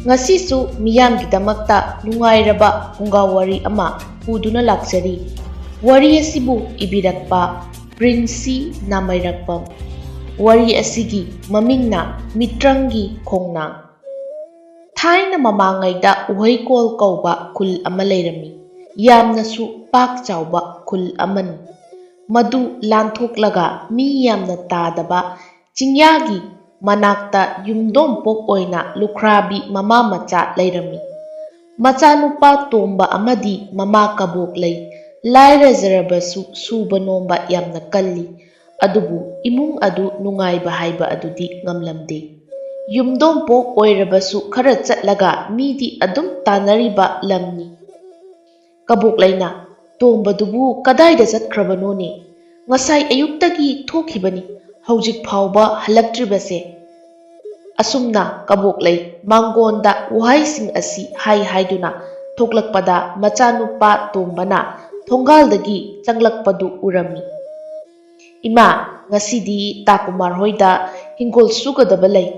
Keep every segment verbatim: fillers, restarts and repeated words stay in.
ꯉꯁꯤꯁꯨ ꯃꯤꯌꯥꯝꯒꯤꯗꯃꯛꯇ ꯅꯨꯡꯉꯥꯏꯔꯕ ꯐꯨꯡꯒꯥ ꯋꯥꯔꯤ ꯑꯃ ꯄꯨꯗꯨꯅ ꯂꯥꯛꯆꯔꯤ꯫ ꯋꯥꯔꯤ ꯑꯁꯤꯕꯨ ꯏꯕꯤꯔꯛꯄ ꯄ꯭ꯔꯤꯟꯁꯤ ꯅꯥꯃꯩꯔꯛꯄꯝ꯫ ꯋꯥꯔꯤ ꯑꯁꯤꯒꯤ ꯃꯃꯤꯡꯅ ꯃꯤꯇ꯭ꯔꯪꯒꯤ ꯈꯣꯡꯅꯥꯡ꯫ ꯊꯥꯏꯅ ꯃꯃꯥꯡꯉꯩꯗ ꯎꯍꯩꯀꯣꯜ ꯀꯧꯕ ꯈꯨꯜ ꯑꯃ ꯂꯩꯔꯝꯃꯤ꯫ ꯌꯥꯝꯅꯁꯨ ꯄꯥꯛ ꯆꯥꯎꯕ ꯈꯨꯜ ꯑꯃꯅꯤ꯫ ꯃꯗꯨ ꯂꯥꯟꯊꯣꯛꯂꯒ ꯃꯤ ꯌꯥꯝꯅ ꯇꯥꯗꯕ ꯆꯤꯡꯌꯥꯒꯤ ꯃꯅꯥꯛꯇ ꯌꯨꯝꯗꯣꯡꯄꯣꯛ ꯑꯣꯏꯅ ꯂꯨꯈ꯭ꯔꯥꯕꯤ ꯃꯃꯥ ꯃꯆꯥ ꯂꯩꯔꯝꯃꯤ꯫ ꯃꯆꯥꯅꯨꯄꯥ ꯇꯣꯝꯕ ꯑꯃꯗꯤ ꯃꯃꯥ ꯀꯕꯣꯛꯂꯩ ꯂꯥꯏꯔꯖꯔꯕꯁꯨ ꯁꯨꯕ ꯅꯣꯝꯕ ꯌꯥꯝꯅ ꯀꯜꯂꯤ꯫ ꯑꯗꯨꯕꯨ ꯏꯃꯨꯡ ꯑꯗꯨ ꯅꯨꯡꯉꯥꯏꯕ ꯍꯥꯏꯕ ꯑꯗꯨꯗꯤ ꯉꯝꯂꯝꯗꯦ꯫ ꯌꯨꯝꯗꯣꯡꯄꯣꯛ ꯑꯣꯏꯔꯕꯁꯨ ꯈꯔ ꯆꯠꯂꯒ ꯃꯤꯗꯤ ꯑꯗꯨꯝ ꯇꯥꯟꯅꯔꯤꯕ ꯂꯝꯅꯤ꯫ ꯀꯕꯣꯛꯂꯩꯅ, "ꯇꯣꯝꯕꯗꯨꯕꯨ ꯀꯗꯥꯏꯗ ꯆꯠꯈ꯭ꯔꯕꯅꯣꯅꯦ? ꯉꯁꯥꯏ ꯑꯌꯨꯛꯇꯒꯤ ꯊꯣꯛꯈꯤꯕꯅꯤ, ꯍꯧꯖꯤꯛ ꯐꯥꯎꯕ ꯍꯜꯂꯛꯇ꯭ꯔꯤꯕꯁꯦ?" ꯑꯁꯨꯝꯅ ꯀꯕꯣꯛꯂꯩ ꯃꯥꯡꯒꯣꯟꯗ ꯋꯥꯍꯩꯁꯤꯡ ꯑꯁꯤ ꯍꯥꯏ ꯍꯥꯏꯗꯨꯅ ꯊꯣꯛꯂꯛꯄꯗ ꯃꯆꯥꯅꯨꯄꯥ ꯇꯣꯝꯕꯅ ꯊꯣꯡꯒꯥꯜꯗꯒꯤ ꯆꯪꯂꯛꯄꯗꯨ ꯎꯔꯝꯃꯤ꯫ "ꯏꯃꯥ, ꯉꯁꯤꯗꯤ ꯇꯥ ꯀꯨꯃꯥꯔ ꯍꯣꯏꯗ ꯍꯤꯡꯒꯣꯜ ꯁꯨꯒꯗꯕ ꯂꯩ,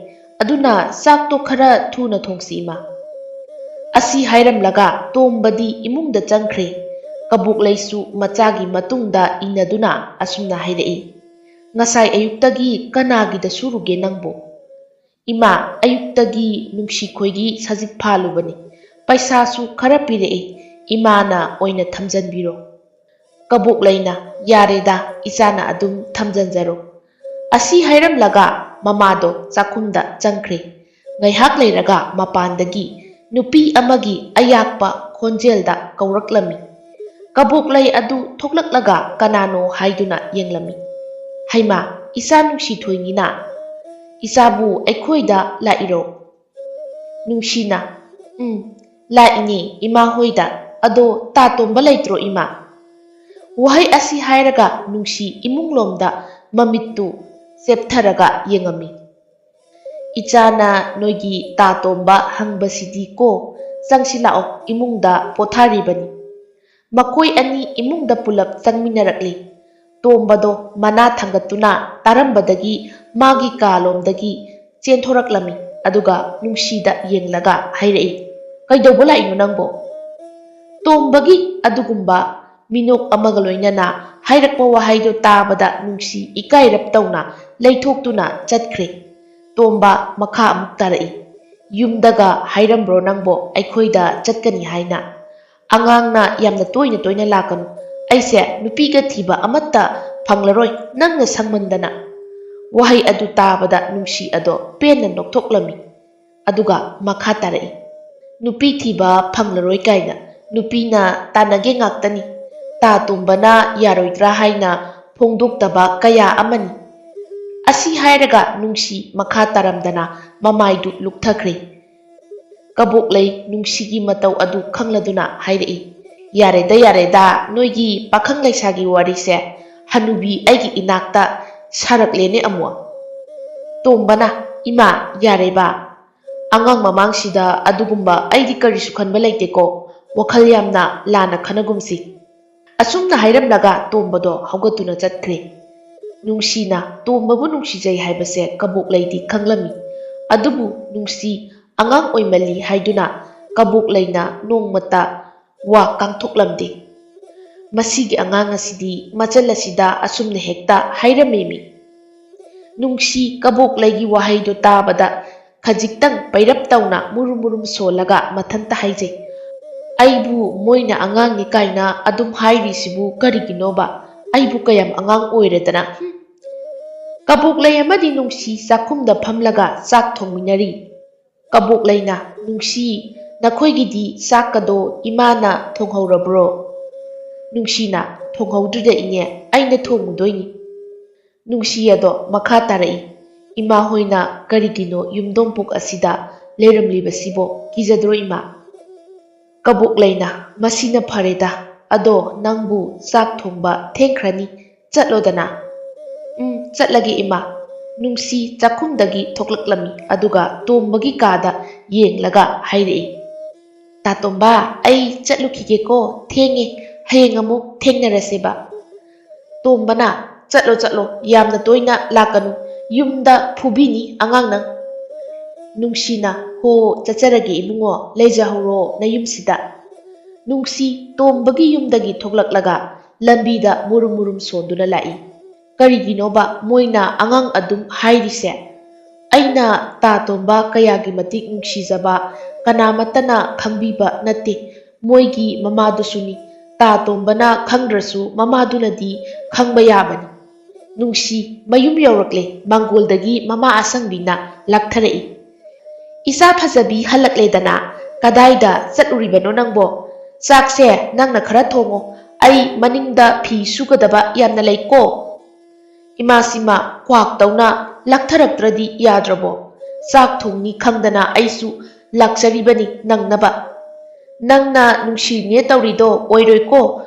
ꯑꯗꯨꯅ ꯆꯥꯛꯇꯣ ꯈꯔ ꯊꯨꯅ ꯊꯣꯡꯁꯤ ꯏꯃꯥ꯫" ꯑꯁꯤ ꯍꯥꯏꯔꯝꯂꯒ ꯇꯣꯝꯕꯗꯤ ꯏꯃꯨꯡꯗ ꯆꯪꯈ꯭ꯔꯦ꯫ ꯀꯕꯣꯛꯂꯩꯁꯨ ꯃꯆꯥꯒꯤ ꯃꯇꯨꯡꯗ ꯏꯟꯅꯗꯨꯅ ꯑꯁꯨꯝꯅ ꯍꯥꯏꯔꯛꯏ, "ꯉꯁꯥꯏ ꯑꯌꯨꯛꯇꯒꯤ ꯀꯅꯥꯒꯤꯗ ꯁꯨꯔꯨꯒꯦ ꯅꯪꯕꯨ?" "ꯏꯃꯥ, ꯑꯌꯨꯛꯇꯒꯤ ꯅꯨꯡꯁꯤ ꯈꯣꯏꯒꯤ ꯁꯖꯤꯛ ꯐꯥꯜꯂꯨꯕꯅꯤ꯫ ꯄꯩꯁꯥꯁꯨ ꯈꯔ ꯄꯤꯔꯛꯏ, ꯏꯃꯥꯅ ꯑꯣꯏꯅ ꯊꯝꯖꯟꯕꯤꯔꯣ꯫" ꯀꯕꯣꯛꯂꯩꯅ, "ꯌꯥꯔꯦꯗ, ꯏꯆꯥꯅ ꯑꯗꯨꯝ ꯊꯝꯖꯟꯖꯔꯣ꯫" ꯑꯁꯤ ꯍꯥꯏꯔꯝꯂꯒ ꯃꯃꯥꯗꯣ ꯆꯥꯛꯈꯨꯝꯗ ꯆꯪꯈ꯭ꯔꯦ꯫ ꯉꯥꯏꯍꯥꯛ ꯂꯩꯔꯒ ꯃꯄꯥꯟꯗꯒꯤ ꯅꯨꯄꯤ ꯑꯃꯒꯤ ꯑꯌꯥꯛꯄ ꯈꯣꯟꯖꯦꯜꯗ ꯀꯧꯔꯛꯂꯝꯃꯤ꯫ ꯀꯕꯣꯛꯂꯩ ꯑꯗꯨ ꯊꯣꯛꯂꯛꯂꯒ ꯀꯅꯥꯅꯣ ꯍꯥꯏꯗꯨꯅ ꯌꯦꯡꯂꯝꯃꯤ꯫ "ꯍꯩꯃꯥ, ꯏꯆꯥ ꯅꯨꯡꯁꯤꯊꯣꯏꯅꯤꯅ꯫ ꯏꯆꯥꯕꯨ ꯑꯩꯈꯣꯏꯗ ꯂꯥꯛꯏꯔꯣ?" ꯅꯨꯡꯁꯤꯅ, "ꯎꯝ, ꯂꯥꯛꯏꯅꯦ ꯏꯃꯥ ꯍꯣꯏꯗ꯫ ꯑꯗꯣ ꯇꯥ ꯇꯣꯝꯕ ꯂꯩꯇ꯭ꯔꯣ ꯏꯃꯥ?" ꯋꯥꯍꯩ ꯑꯁꯤ ꯍꯥꯏꯔꯒ ꯅꯨꯡꯁꯤ ꯏꯃꯨꯡꯂꯣꯝꯗ ꯃꯃꯤꯠꯇꯨ ꯆꯦꯞꯊꯔꯒ ꯌꯦꯡꯉꯝꯃꯤ꯫ "ꯏꯆꯥꯅ ꯅꯣꯏꯒꯤ ꯇꯥ ꯇꯣꯝꯕ ꯍꯪꯕꯁꯤꯗꯤ ꯀꯣ, ꯆꯪꯁꯤꯜꯂꯛꯑꯣ, ꯏꯃꯨꯡꯗ ꯄꯣꯊꯥꯔꯤꯕꯅꯤ꯫" ꯃꯈꯣꯏ ꯑꯅꯤ ꯏꯃꯨꯡꯗ ꯄꯨꯂꯞ ꯆꯪꯃꯤꯟꯅꯔꯛꯂꯤ꯫ ꯇꯣꯝꯕꯗꯣ ꯃꯅꯥ ꯊꯥꯡꯒꯠꯇꯨꯅ ꯇꯥꯔꯝꯕꯗꯒꯤ ꯃꯥꯒꯤ ꯀꯥꯂꯣꯝꯗꯒꯤ ꯆꯦꯟꯊꯣꯔꯛꯂꯝꯃꯤ꯫ ꯑꯗꯨꯒ ꯅꯨꯡꯁꯤꯗ ꯌꯦꯡꯂꯒ ꯍꯥꯏꯔꯛꯏ, "ꯀꯩꯗꯧꯕ ꯂꯥꯛꯏꯅꯣ ꯅꯪꯕꯣ?" ꯇꯣꯝꯕꯒꯤ ꯑꯗꯨꯒꯨꯝꯕ ꯃꯤꯅꯣꯛ ꯑꯃꯒ ꯂꯣꯏꯅꯅ ꯍꯥꯏꯔꯛꯄ ꯋꯥꯍꯩꯗꯨ ꯇꯥꯕꯗ ꯅꯨꯡꯁꯤ ꯏꯀꯥꯏꯔꯞ ꯇꯧꯅ ꯂꯩꯊꯣꯛꯇꯨꯅ ꯆꯠꯈ꯭ꯔꯦ꯫ ꯇꯣꯝꯕ ꯃꯈꯥ ꯑꯃꯨꯛ ꯇꯥꯔꯛꯏ, "ꯌꯨꯝꯗꯒ ꯍꯥꯏꯔꯝꯕ꯭ꯔꯣ ꯅꯪꯕꯣ ꯑꯩꯈꯣꯏꯗ ꯆꯠꯀꯅꯤ ꯍꯥꯏꯅ?" "ꯑꯉꯥꯡꯅ ꯌꯥꯝꯅ ꯇꯣꯏꯅ ꯇꯣꯏꯅ ꯂꯥꯛꯀꯅꯨ꯫ ꯑꯩꯁꯦ ꯅꯨꯄꯤꯒ ꯊꯤꯕ ꯑꯃꯠꯇ ꯐꯪꯂꯔꯣꯏ, ꯅꯪꯅ ꯁꯪꯃꯟꯗꯅ꯫" ꯋꯥꯍꯩ ꯑꯗꯨ ꯇꯥꯕꯗ ꯅꯨꯡꯁꯤ ꯑꯗꯣ ꯄꯦꯟꯅ ꯅꯣꯛꯊꯣꯛꯂꯝꯃꯤ꯫ ꯑꯗꯨꯒ ꯃꯈꯥ ꯇꯥꯔꯛꯏ, "ꯅꯨꯄꯤ ꯊꯤꯕ ꯐꯪꯂꯔꯣꯏ ꯀꯥꯏꯅ ꯅꯨꯄꯤꯅ ꯇꯥꯟꯅꯒꯦ ꯉꯥꯛꯇꯅꯤ꯫ ꯇꯥ ꯇꯣꯝꯕꯅ ꯌꯥꯔꯣꯏꯗ꯭ꯔꯥ ꯍꯥꯏꯅ ꯐꯣꯡꯗꯣꯛꯇꯕ ꯀꯌꯥ ꯑꯃꯅꯤ꯫" ꯑꯁꯤ ꯍꯥꯏꯔꯒ ꯅꯨꯡꯁꯤ ꯃꯈꯥ ꯇꯥꯔꯝꯗꯅ ꯃꯃꯥꯏꯗꯨ ꯂꯨꯛꯊꯈ꯭ꯔꯦ꯫ ꯀꯕꯣꯛꯂꯩ ꯅꯨꯡꯁꯤꯒꯤ ꯃꯇꯧ ꯑꯗꯨ ꯈꯪꯂꯗꯨꯅ ꯍꯥꯏꯔꯛꯏ, "ꯌꯥꯔꯦꯗ, ꯌꯥꯔꯦꯗ, ꯅꯣꯏꯒꯤ ꯄꯥꯈꯪ ꯂꯩꯁꯥꯒꯤ ꯋꯥꯔꯤꯁꯦ꯫ ꯍꯅꯨꯕꯤ ꯑꯩꯒꯤ ꯏꯅꯥꯛꯇ ꯁꯥꯔꯛꯂꯦꯅꯦ ꯑꯃꯨꯛ꯫" ꯇꯣꯝꯕꯅ, "ꯏꯃꯥ, ꯌꯥꯔꯦꯕ꯫ ꯑꯉꯥꯡ ꯃꯃꯥꯡꯁꯤꯗ ꯑꯗꯨꯒꯨꯝꯕ ꯑꯩꯗꯤ ꯀꯔꯤꯁꯨ ꯈꯟꯕ ꯂꯩꯇꯦꯀꯣ꯫ ꯋꯥꯈꯜ ꯌꯥꯝꯅ ꯂꯥꯟꯅ ꯈꯟꯅꯒꯨꯝꯁꯤ꯫" ꯑꯁꯨꯝꯅ ꯍꯥꯏꯔꯝꯂꯒ ꯇꯣꯝꯕꯗꯣ ꯍꯧꯒꯠꯇꯨꯅ ꯆꯠꯈ꯭ꯔꯦ꯫ ꯅꯨꯡꯁꯤꯅ ꯇꯣꯝꯕꯕꯨ ꯅꯨꯡꯁꯤꯖꯩ ꯍꯥꯏꯕꯁꯦ ꯀꯕꯣꯛꯂꯩꯗꯤ ꯈꯪꯂꯝꯃꯤ꯫ ꯑꯗꯨꯕꯨ ꯅꯨꯡꯁꯤ ꯑꯉꯥꯡ ꯑꯣꯏꯃꯜꯂꯤ ꯍꯥꯏꯗꯨꯅ ꯀꯕꯣꯛꯂꯩꯅ ꯅꯣꯡꯃꯇ ꯋꯥ ꯀꯥꯡꯊꯣꯛꯂꯝꯗꯦ꯫ ꯃꯁꯤꯒꯤ ꯑꯉꯥꯡ ꯑꯁꯤꯗꯤ ꯃꯆꯜ ꯑꯁꯤꯗ ꯑꯁꯨꯝꯅ ꯍꯦꯛꯇ ꯍꯥꯏꯔꯝꯃꯤꯃꯤ꯫ ꯅꯨꯡꯁꯤ ꯀꯕꯣꯛꯂꯩꯒꯤ ꯋꯥꯍꯩꯗꯨ ꯇꯥꯕꯗ ꯈꯖꯤꯛꯇꯪ ꯄꯩꯔꯞ ꯇꯧꯅ ꯃꯨꯔꯨꯝ ꯃꯨꯔꯨꯝ ꯁꯣꯜꯂꯒ ꯃꯊꯟꯇ ꯍꯥꯏꯖꯩ, "ꯑꯩꯕꯨ ꯃꯣꯏꯅ ꯑꯉꯥꯡꯅꯤ ꯀꯥꯏꯅ ꯑꯗꯨꯝ ꯍꯥꯏꯔꯤꯁꯤꯕꯨ ꯀꯔꯤꯒꯤꯅꯣꯕ? ꯑꯩꯕꯨ ꯀꯌꯥꯝ ꯑꯉꯥꯡ ꯑꯣꯏꯔꯗꯅ?" ꯍꯨꯝ꯫ ꯀꯕꯣꯛꯂꯩ ꯑꯃꯗꯤ ꯅꯨꯡꯁꯤ ꯆꯥꯛꯈꯨꯝꯗ ꯐꯝꯂꯒ ꯆꯥꯛ ꯊꯣꯡꯃꯤꯟꯅꯔꯤ꯫ ꯀꯕꯣꯛꯂꯩꯅ, "ꯅꯨꯡꯁꯤ, ꯅꯈꯣꯏꯒꯤꯗꯤ ꯆꯥꯛꯀꯗꯣ ꯏꯃꯥꯅ ꯊꯣꯡꯍꯧꯔꯕ꯭ꯔꯣ?" ꯅꯨꯡꯁꯤꯅ, "ꯊꯣꯡꯍꯧꯗ꯭ꯔꯤꯗ ꯏꯅꯦ, ꯑꯩꯅ ꯊꯣꯡꯉꯨꯗꯣꯏꯅꯤ꯫" ꯅꯨꯡꯁꯤ ꯑꯗꯣ ꯃꯈꯥ ꯇꯥꯔꯛꯏ, "ꯏꯃꯥ ꯍꯣꯏꯅ ꯀꯔꯤꯒꯤꯅꯣ ꯌꯨꯝꯗꯣꯡꯄꯣꯛ ꯑꯁꯤꯗ ꯂꯩꯔꯝꯂꯤꯕꯁꯤꯕꯣ? ꯀꯤꯖꯗ꯭ꯔꯣ ꯏꯃꯥ?" ꯀꯕꯣꯛꯂꯩꯅ, "ꯃꯁꯤꯅ ꯐꯔꯦꯗ, ꯑꯗꯣ ꯅꯪꯕꯨ ꯆꯥꯛ ꯊꯣꯡꯕ ꯊꯦꯡꯈ꯭ꯔꯅꯤ, ꯆꯠꯂꯣꯗꯅ꯫" "ꯎꯝ, ꯆꯠꯂꯒꯦ ꯏꯃꯥ꯫" ꯅꯨꯡꯁꯤ ꯆꯥꯛꯈꯨꯝꯗꯒꯤ ꯊꯣꯛꯂꯛꯂꯝꯃꯤ, ꯑꯗꯨꯒ ꯇꯣꯝꯕꯒꯤ ꯀꯥꯗ ꯌꯦꯡꯂꯒ ꯍꯥꯏꯔꯛꯏ, "ꯇꯥꯇꯣꯝꯕ, ꯑꯩ ꯆꯠꯂꯨꯈꯤꯒꯦꯀꯣ, ꯊꯦꯡꯉꯦ, ꯍꯌꯦꯡ ꯑꯃꯨꯛ ꯊꯦꯡꯅꯔꯁꯦꯕ꯫" ꯇꯣꯝꯕꯅ, "ꯆꯠꯂꯣ, ꯆꯠꯂꯣ, ꯌꯥꯝꯅ ꯇꯣꯏꯅ ꯂꯥꯛꯀꯅꯨ, ꯌꯨꯝꯗ ꯐꯨꯕꯤꯅꯤ ꯑꯉꯥꯡ ꯅꯪ꯫" ꯅꯨꯡꯁꯤꯅ, "ꯍꯣ, ꯆꯠꯆꯔꯒꯦ ꯏꯕꯨꯡꯉꯣ, ꯂꯩꯖꯍꯧꯔꯣ ꯅꯌꯨꯝꯁꯤꯗ"꯫ ꯅꯨꯡꯁꯤ ꯇꯣꯝꯕꯒꯤ ꯌꯨꯝꯗꯒꯤ ꯊꯣꯛꯂꯛꯂꯒ ꯂꯝꯕꯤꯗ ꯃꯨꯔꯨꯝ ꯃꯨꯔꯨꯝ ꯁꯣꯟꯗꯨꯅ ꯂꯥꯛꯏ꯫ ꯀꯔꯤꯒꯤꯅꯣꯕ ꯃꯣꯏꯅ ꯑꯉꯥꯡ ꯑꯗꯨꯝ ꯍꯥꯏꯔꯤꯁꯦ? ꯑꯩꯅ ꯇꯥ ꯇꯣꯝꯕ ꯀꯌꯥꯒꯤ ꯃꯇꯤꯛ ꯅꯨꯡꯁꯤꯖꯕ ꯀꯅꯥꯃꯠꯇꯅ ꯈꯪꯕꯤꯕ ꯅꯠꯇꯦ꯫ ꯃꯣꯏꯒꯤ ꯃꯃꯥꯗꯨꯁꯨꯅꯤ꯫ ꯇꯥ ꯇꯣꯝꯕꯅ ꯈꯪꯗ꯭ꯔꯁꯨ ꯃꯃꯥꯗꯨꯅꯗꯤ ꯈꯪꯕ ꯌꯥꯕꯅꯤ꯫ ꯅꯨꯡꯁꯤ ꯃꯌꯨꯝ ꯌꯧꯔꯛꯂꯦ꯫ ꯃꯥꯡꯒꯣꯜꯗꯒꯤ ꯃꯃꯥ ꯑꯁꯪꯕꯤꯅ ꯂꯥꯛꯊꯔꯛꯏ꯫ "ꯏꯆꯥ ꯐꯖꯕꯤ ꯍꯜꯂꯛꯂꯦꯗꯅ, ꯀꯗꯥꯏꯗ ꯆꯠꯂꯨꯔꯤꯕꯅꯣ ꯅꯪꯕꯣ? ꯆꯥꯛꯁꯦ ꯅꯪꯅ ꯈꯔ ꯊꯣꯡꯉꯣ, ꯑꯩ ꯃꯅꯤꯡꯗ ꯐꯤ ꯁꯨꯒꯗꯕ ꯌꯥꯝꯅ ꯂꯩꯀꯣ"꯫ ꯏꯃꯥꯁꯤꯃ ꯀ꯭ꯋꯥꯛ ꯇꯧꯅ ꯂꯥꯛꯊꯔꯛꯇ꯭ꯔꯗꯤ ꯌꯥꯗ꯭ꯔꯕꯣ? ꯆꯥꯛ ꯊꯣꯡꯅꯤ ꯈꯪꯗꯅ ꯑꯩꯁꯨ ꯂꯥꯛꯆꯔꯤꯕꯅꯤ ꯅꯪꯅꯕ꯫ ꯅꯪꯅ ꯅꯨꯡꯁꯤꯅꯦ ꯇꯧꯔꯤꯗꯣ ꯑꯣꯏꯔꯣꯏꯀꯣ,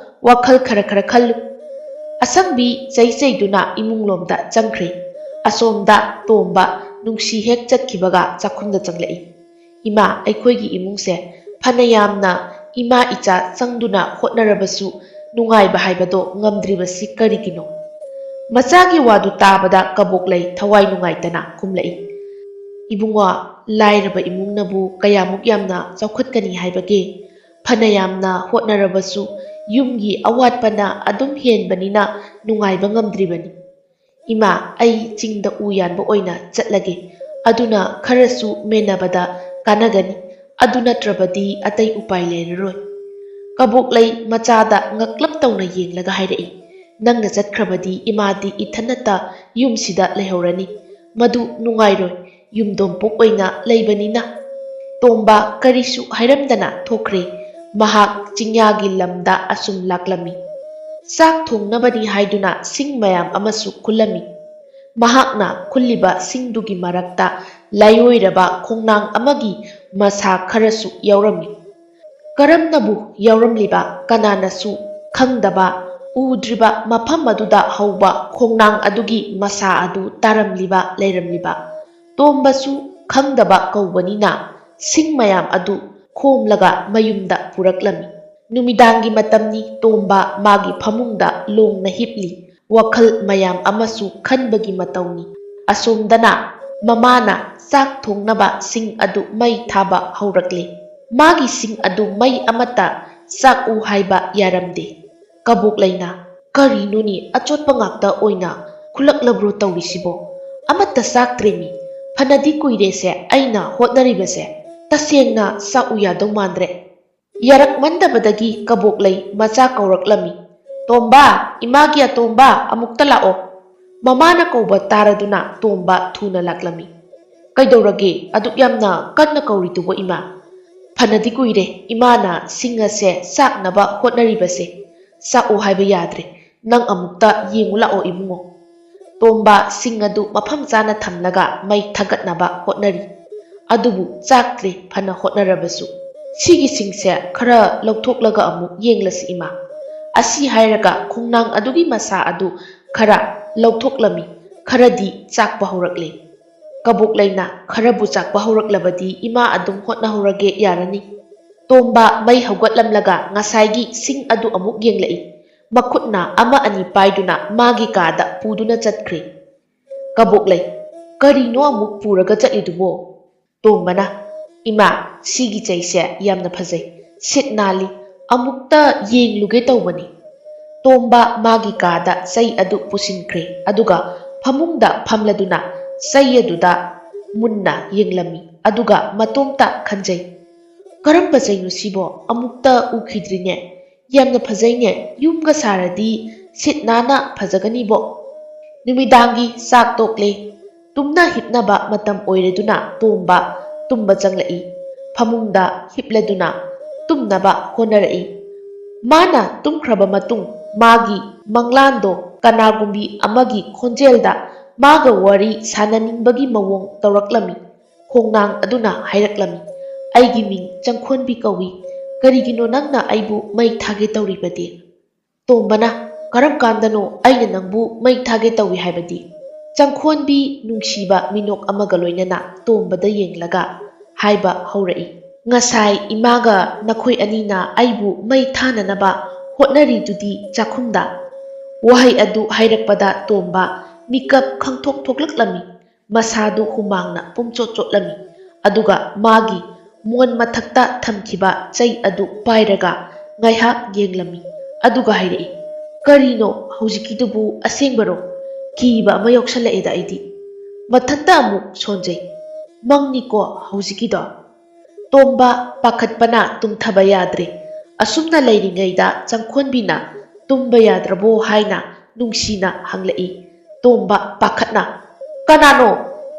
ꯋꯥꯈꯜ ꯈꯔ ꯈꯔ ꯈꯜꯂꯨ꯫ ꯑꯁꯪꯕꯤ ꯆꯩ ꯆꯩꯗꯨꯅ ꯏꯃꯨꯡꯂꯣꯝꯗ ꯆꯪꯈ꯭ꯔꯦ꯫ ꯑꯁꯣꯝꯗ ꯇꯣꯝꯕ ꯅꯨꯡꯁꯤ ꯍꯦꯛ ꯆꯠꯈꯤꯕꯒ ꯆꯥꯛꯈꯨꯝꯗ ꯆꯪꯂꯛꯏ꯫ "ꯏꯃꯥ, ꯑꯩꯈꯣꯏꯒꯤ ꯏꯃꯨꯡꯁꯦ ꯐꯅ ꯌꯥꯝꯅ ꯏꯃꯥ ꯏꯆꯥ ꯆꯪꯗꯨꯅ ꯍꯣꯠꯅꯔꯕꯁꯨ ꯅꯨꯡꯉꯥꯏꯕ ꯍꯥꯏꯕꯗꯣ ꯉꯝꯗ꯭ꯔꯤꯕꯁꯤ ꯀꯔꯤꯒꯤꯅꯣ?" ꯃꯆꯥꯒꯤ ꯋꯥꯗꯨ ꯇꯥꯕꯗ ꯀꯕꯣꯛꯂꯩ ꯊꯋꯥꯏ ꯅꯨꯡꯉꯥꯏꯇꯅ ꯀꯨꯝꯂꯛꯏ꯫ "ꯏꯕꯨꯡꯉꯣ, ꯂꯥꯏꯔꯕ ꯏꯃꯨꯡꯅꯕꯨ ꯀꯌꯥꯃꯨꯛ ꯌꯥꯝꯅ ꯆꯥꯎꯈꯠꯀꯅꯤ ꯍꯥꯏꯕꯒꯦ? ꯐꯅ ꯌꯥꯝꯅ ꯍꯣꯠꯅꯔꯕꯁꯨ ꯌꯨꯝꯒꯤ ꯑꯋꯥꯠꯄꯅ ꯑꯗꯨꯝ ꯍꯦꯟꯕꯅꯤꯅ ꯅꯨꯡꯉꯥꯏꯕ ꯉꯝꯗ꯭ꯔꯤꯕꯅꯤ꯫ ꯏꯃꯥ, ꯑꯩ ꯆꯤꯡꯗ ꯎ ꯌꯥꯟꯕ ꯑꯣꯏꯅ ꯆꯠꯂꯒꯦ꯫ ꯑꯗꯨꯅ ꯈꯔꯁꯨ ꯃꯦꯟꯅꯕꯗ ꯀꯥꯟꯅꯒꯅꯤ꯫ ꯑꯗꯨ ꯅꯠꯇ꯭ꯔꯕꯗꯤ ꯑꯇꯩ ꯎꯄꯥꯏ ꯂꯩꯔꯔꯣꯏ"꯫ ꯀꯕꯣꯛꯂꯩ ꯃꯆꯥꯗ ꯉꯛꯂꯞ ꯇꯧꯅ ꯌꯦꯡꯂꯒ ꯍꯥꯏꯔꯛꯏ꯫ "ꯅꯪꯅ ꯆꯠꯈ꯭ꯔꯕꯗꯤ ꯏꯃꯥꯗꯤ ꯏꯊꯟꯅꯇ ꯌꯨꯝꯁꯤꯗ ꯂꯩꯍꯧꯔꯅꯤ꯫ ꯃꯗꯨ ꯅꯨꯡꯉꯥꯏꯔꯣꯏ, ꯌꯨꯝꯗꯣꯝꯄꯣꯛ ꯑꯣꯏꯅ ꯂꯩꯕꯅꯤꯅ"꯫ ꯇꯣꯝꯕ ꯀꯔꯤꯁꯨ ꯍꯥꯏꯔꯝꯗꯅ ꯊꯣꯛꯈ꯭ꯔꯦ꯫ ꯃꯍꯥꯛ ꯆꯤꯡꯌꯥꯒꯤ ꯂꯝꯗ ꯑꯁꯨꯝ ꯂꯥꯛꯂꯝꯃꯤ꯫ ꯆꯥꯛ ꯊꯣꯡꯅꯕꯅꯤ ꯍꯥꯏꯗꯨꯅ ꯁꯤꯡ ꯃꯌꯥꯝ ꯑꯃꯁꯨ ꯈꯨꯜꯂꯝꯃꯤ꯫ ꯃꯍꯥꯛꯅ ꯈꯨꯜꯂꯤꯕ ꯁꯤꯡꯗꯨꯒꯤ ꯃꯔꯛꯇ ꯂꯥꯏꯑꯣꯏꯔꯕ ꯈꯣꯡꯅꯥꯡ ꯑꯃꯒꯤ ꯃꯁꯥ ꯈꯔꯁꯨ ꯌꯥꯎꯔꯝꯃꯤ꯫ ꯀꯔꯝꯅꯕꯨ ꯌꯥꯎꯔꯝꯂꯤꯕ? ꯀꯅꯥꯅꯁꯨ ꯈꯪꯗꯕ, ꯎꯗ꯭ꯔꯤꯕ ꯃꯐꯝ ꯑꯗꯨꯗ ꯍꯧꯕ ꯈꯣꯡꯅꯥꯡ ꯑꯗꯨꯒꯤ ꯃꯁꯥ ꯑꯗꯨ ꯇꯥꯔꯝꯂꯤꯕ, ꯂꯩꯔꯝꯂꯤꯕ꯫ ꯇꯣꯝꯕꯁꯨ ꯈꯪꯗꯕ ꯀꯧꯕꯅꯤꯅ ꯁꯤꯡ ꯃꯌꯥꯝ ꯑꯗꯨ ꯈꯣꯝꯂꯒ ꯃꯌꯨꯝꯗ ꯄꯨꯔꯛꯂꯝꯃꯤ꯫ ꯅꯨꯃꯤꯗꯥꯡꯒꯤ ꯃꯇꯝꯅꯤ꯫ ꯇꯣꯝꯕ ꯃꯥꯒꯤ ꯐꯃꯨꯡꯗ ꯂꯣꯡꯅ ꯍꯤꯞꯂꯤ꯫ ꯋꯥꯈꯜ ꯃꯌꯥꯝ ꯑꯃꯁꯨ ꯈꯟꯕꯒꯤ ꯃꯇꯧꯅꯤ꯫ ꯑꯁꯣꯝꯗꯅ ꯃꯃꯥꯅ ꯆꯥꯛ ꯊꯣꯡꯅꯕ ꯁꯤꯡ ꯑꯗꯨ ꯃꯩ ꯊꯥꯕ ꯍꯧꯔꯛꯂꯦ꯫ ꯃꯥꯒꯤ ꯁꯤꯡ ꯑꯗꯨ ꯃꯩ ꯑꯃꯠꯇ ꯆꯥꯛꯎ ꯍꯥꯏꯕ ꯌꯥꯔꯝꯗꯦ꯫ ꯀꯕꯣꯛꯂꯩꯅ, "ꯀꯔꯤꯅꯣꯅꯦ, ꯑꯆꯣꯠꯄ ꯉꯥꯛꯇ ꯑꯣꯏꯅ ꯈꯨꯜꯂꯛꯂꯕ꯭ꯔꯣ ꯇꯧꯔꯤꯁꯤꯕꯣ? ꯑꯃꯠꯇ ꯆꯥꯛꯇ꯭ꯔꯦꯃꯤ꯫ ꯐꯅꯗꯤ ꯀꯨꯏꯔꯦꯁꯦ ꯑꯩꯅ ꯍꯣꯠꯅꯔꯤꯕꯁꯦ꯫ ꯇꯁꯦꯡꯅ ꯆꯥꯛꯎ ꯌꯥꯗꯧ ꯃꯥꯟꯗ꯭ꯔꯦ"꯫ ꯌꯥꯔꯛꯃꯟꯗꯕꯗꯒꯤ ꯀꯕꯣꯛꯂꯩ ꯃꯆꯥ ꯀꯧꯔꯛꯂꯝꯃꯤ, "ꯇꯣꯝꯕ, ꯏꯃꯥꯒꯤ ꯑꯇꯣꯝꯕ, ꯑꯃꯨꯛꯇ ꯂꯥꯛꯑꯣ"꯫ ꯃꯃꯥꯅ ꯀꯧꯕ ꯇꯥꯔꯗꯨꯅ ꯇꯣꯝꯕ ꯊꯨꯅ ꯂꯥꯛꯂꯝꯃꯤ꯫ "ꯀꯩꯗꯧꯔꯒꯦ? ꯑꯗꯨꯛ ꯌꯥꯝꯅ ꯀꯟꯅ ꯀꯧꯔꯤꯗꯨꯕꯣ, ꯏꯃꯥ?" "ꯐꯅꯗꯤ ꯀꯨꯏꯔꯦ ꯏꯃꯥꯅ ꯁꯤꯡ ꯑꯁꯦ ꯆꯥꯛꯅꯕ ꯍꯣꯠꯅꯔꯤꯕꯁꯦ꯫ ꯆꯥꯛꯑꯣ ꯍꯥꯏꯕ ꯌꯥꯗ꯭ꯔꯦ꯫ ꯅꯪ ꯑꯃꯨꯛꯇ ꯌꯦꯡꯉꯨ ꯂꯥꯛꯑꯣ, ꯏꯕꯨꯡꯉꯣ"꯫ ꯇꯣꯝꯕ ꯁꯤꯡ ꯑꯗꯨ ꯃꯐꯝ ꯆꯥꯅ ꯊꯝꯂꯒ ꯃꯩ ꯊꯥꯒꯠꯅꯕ ꯍꯣꯠꯅꯔꯤ꯫ ꯑꯗꯨꯕꯨ ꯆꯥꯛꯇ꯭ꯔꯦ, ꯐꯅ ꯍꯣꯠꯅꯔꯕꯁꯨ꯫ "ꯁꯤꯒꯤ ꯁꯤꯡꯁꯦ ꯈꯔ ꯂꯧꯊꯣꯛꯂꯒ ꯑꯃꯨꯛ ꯌꯦꯡꯂꯁꯤ, ꯏꯃꯥ"꯫ ꯑꯁꯤ ꯍꯥꯏꯔꯒ ꯈꯣꯡꯅꯥꯡ ꯑꯗꯨꯒꯤ ꯃꯁꯥ ꯑꯗꯨ ꯈꯔ ꯂꯧꯊꯣꯛꯂꯝꯃꯤ꯫ ꯈꯔꯗꯤ ꯆꯥꯛꯄ ꯍꯧꯔꯛꯂꯦ꯫ ꯀꯕꯣꯛꯂꯩꯅ, "ꯈꯔꯕꯨ ꯆꯥꯛꯄ ꯍꯧꯔꯛꯂꯕꯗꯤ ꯏꯃꯥ ꯑꯗꯨꯝ ꯍꯣꯠꯅꯍꯧꯔꯒꯦ, ꯌꯥꯔꯅꯤ"꯫ ꯇꯣꯝꯕ ꯃꯩ ꯍꯧꯒꯠꯂꯝꯂꯒ ꯉꯁꯥꯏꯒꯤ ꯁꯤꯡ ꯑꯗꯨ ꯑꯃꯨꯛ ꯌꯦꯡꯂꯛꯏ꯫ ꯃꯈꯨꯠꯅ ꯑꯃ ꯑꯅꯤ ꯄꯥꯏꯗꯨꯅ ꯃꯥꯒꯤ ꯀꯥꯗ ꯄꯨꯗꯨꯅ ꯆꯠꯈ꯭ꯔꯦ꯫ ꯀꯕꯣꯛꯂꯩ, "ꯀꯔꯤꯅꯣ ꯑꯃꯨꯛ ꯄꯨꯔꯒ ꯆꯠꯂꯤꯗꯨꯕꯣ?" ꯇꯣꯝꯕꯅ, "ꯏꯃꯥ, ꯁꯤꯒꯤ ꯆꯩꯁꯦ ꯌꯥꯝꯅ ꯐꯖꯩ, ꯁꯤꯠ ꯅꯥꯜꯂꯤ, ꯑꯃꯨꯛꯇ ꯌꯦꯡꯂꯨꯒꯦ ꯇꯧꯕꯅꯤ"꯫ ꯇꯣꯝꯕ ꯃꯥꯒꯤ ꯀꯥꯗ ꯆꯩ ꯑꯗꯨ ꯄꯨꯁꯤꯟꯈ꯭ꯔꯦ, ꯑꯗꯨꯒ ꯐꯃꯨꯡꯗ ꯐꯝꯂꯗꯨꯅ ꯆꯩ ꯑꯗꯨꯗ ꯃꯨꯟꯅ ꯌꯦꯡꯂꯝꯃꯤ, ꯑꯗꯨꯒ ꯃꯇꯣꯝꯇ ꯈꯟꯖꯩ, "ꯀꯔꯝꯕ ꯆꯩꯅꯣ ꯁꯤꯕꯣ? ꯑꯃꯨꯛꯇ ꯎꯈꯤꯗ꯭ꯔꯤꯅꯦ꯫ ꯌꯥꯝꯅ ꯐꯖꯩꯅꯦ, ꯌꯨꯝꯒ ꯁꯥꯔꯗꯤ ꯁꯤꯠ ꯅꯥꯟꯅ ꯐꯖꯒꯅꯤꯕꯣ"꯫ ꯅꯨꯃꯤꯗꯥꯡꯒꯤ ꯆꯥꯛ ꯇꯣꯛꯂꯦ꯫ ꯇꯨꯝꯅ ꯍꯤꯞꯅꯕ ꯃꯇꯝ ꯑꯣꯏꯔꯗꯨꯅ ꯇꯣꯝꯕ ꯇꯨꯝꯕ ꯆꯪꯂꯛꯏ꯫ ꯐꯃꯨꯡꯗ ꯍꯤꯞꯂꯗꯨꯅ ꯇꯨꯝꯅꯕ ꯍꯣꯠꯅꯔꯛꯏ꯫ ꯃꯥꯅ ꯇꯨꯝꯈ꯭ꯔꯕ ꯃꯇꯨꯡ ꯃꯥꯒꯤ ꯃꯪꯂꯥꯟꯗꯣ ꯀꯅꯥꯒꯨꯝꯕꯤ ꯑꯃꯒꯤ ꯈꯣꯟꯖꯦꯜꯗ ꯃꯥꯒ ꯋꯥꯔꯤ ꯁꯥꯟꯅꯅꯤꯡꯕꯒꯤ ꯃꯑꯣꯡ ꯇꯧꯔꯛꯂꯝꯃꯤ꯫ ꯈꯣꯡꯅꯥꯡ ꯑꯗꯨꯅ ꯍꯥꯏꯔꯛꯂꯝꯃꯤ, "ꯑꯩꯒꯤ ꯃꯤꯡ ꯆꯪꯈꯣꯟꯕꯤ ꯀꯧꯏ꯫ ꯀꯔꯤꯒꯤꯅꯣ ꯅꯪꯅ ꯑꯩꯕꯨ ꯃꯩ ꯊꯥꯒꯦ ꯇꯧꯔꯤꯕꯗꯤ?" ꯇꯣꯝꯕꯅ, "ꯀꯔꯝ ꯀꯥꯟꯗꯅꯣ ꯑꯩꯅ ꯅꯪꯕꯨ ꯃꯩ ꯊꯥꯒꯦ ꯇꯧꯏ ꯍꯥꯏꯕꯗꯤ?" ꯆꯪꯈꯣꯟꯕꯤ ꯅꯨꯡꯁꯤꯕ ꯃꯤꯅꯣꯛ ꯑꯃꯒ ꯂꯣꯏꯅꯅ ꯇꯣꯝꯕꯗ ꯌꯦꯡꯂꯒ ꯍꯥꯏꯕ ꯍꯧꯔꯛꯏ, "ꯉꯁꯥꯏ ꯏꯃꯥꯒ ꯅꯈꯣꯏ ꯑꯅꯤꯅ ꯑꯩꯕꯨ ꯃꯩ ꯊꯥꯅꯅꯕ ꯍꯣꯠꯅꯔꯤꯗꯨꯗꯤ ꯆꯥꯛꯈꯨꯝꯗ"꯫ ꯋꯥꯍꯩ ꯑꯗꯨ ꯍꯥꯏꯔꯛꯄꯗ ꯇꯣꯝꯕ ꯃꯤꯀꯞ ꯈꯪꯊꯣꯛ ꯊꯣꯛꯂꯛꯂꯝꯃꯤ꯫ ꯃꯁꯥꯗꯨ ꯍꯨꯃꯥꯡꯅ ꯄꯨꯝꯆꯣꯠ ꯆꯣꯠꯂꯝꯃꯤ꯫ ꯑꯗꯨꯒ ꯃꯥꯒꯤ ꯃꯣꯟ ꯃꯊꯛꯇ ꯊꯝꯈꯤꯕ ꯆꯩ ꯑꯗꯨ ꯄꯥꯏꯔꯒ ꯉꯥꯏꯍꯥꯛ ꯌꯦꯡꯂꯝꯃꯤ꯫ ꯑꯗꯨꯒ ꯍꯥꯏꯔꯛꯏ, "ꯀꯔꯤꯅꯣ ꯍꯧꯖꯤꯛꯀꯤꯗꯨꯕꯨ? ꯑꯁꯦꯡꯕꯔꯣ? ꯀꯤꯕ ꯑꯃ ꯌꯥꯎꯁꯜꯂꯛꯑꯦꯗ ꯑꯩꯗꯤ꯫" ꯃꯊꯟꯇ ꯑꯃꯨꯛ ꯁꯣꯟꯖꯩ꯫ "ꯃꯪꯅꯤꯀꯣ ꯍꯧꯖꯤꯛꯀꯤꯗꯣ꯫" ꯇꯣꯝꯕ ꯄꯥꯈꯠꯄꯅ ꯇꯨꯝꯊꯕ ꯌꯥꯗ꯭ꯔꯦ꯫ ꯑꯁꯨꯝꯅ ꯂꯩꯔꯤꯉꯩꯗ ꯆꯪꯈꯣꯟꯕꯤꯅ "ꯇꯨꯝꯕ ꯌꯥꯗ꯭ꯔꯕꯣ?" ꯍꯥꯏꯅ ꯅꯨꯡꯁꯤꯅ ꯍꯪꯂꯛꯏ꯫ ꯇꯣꯝꯕ ꯄꯥꯈꯠꯅ, "ꯀꯅꯥꯅꯣ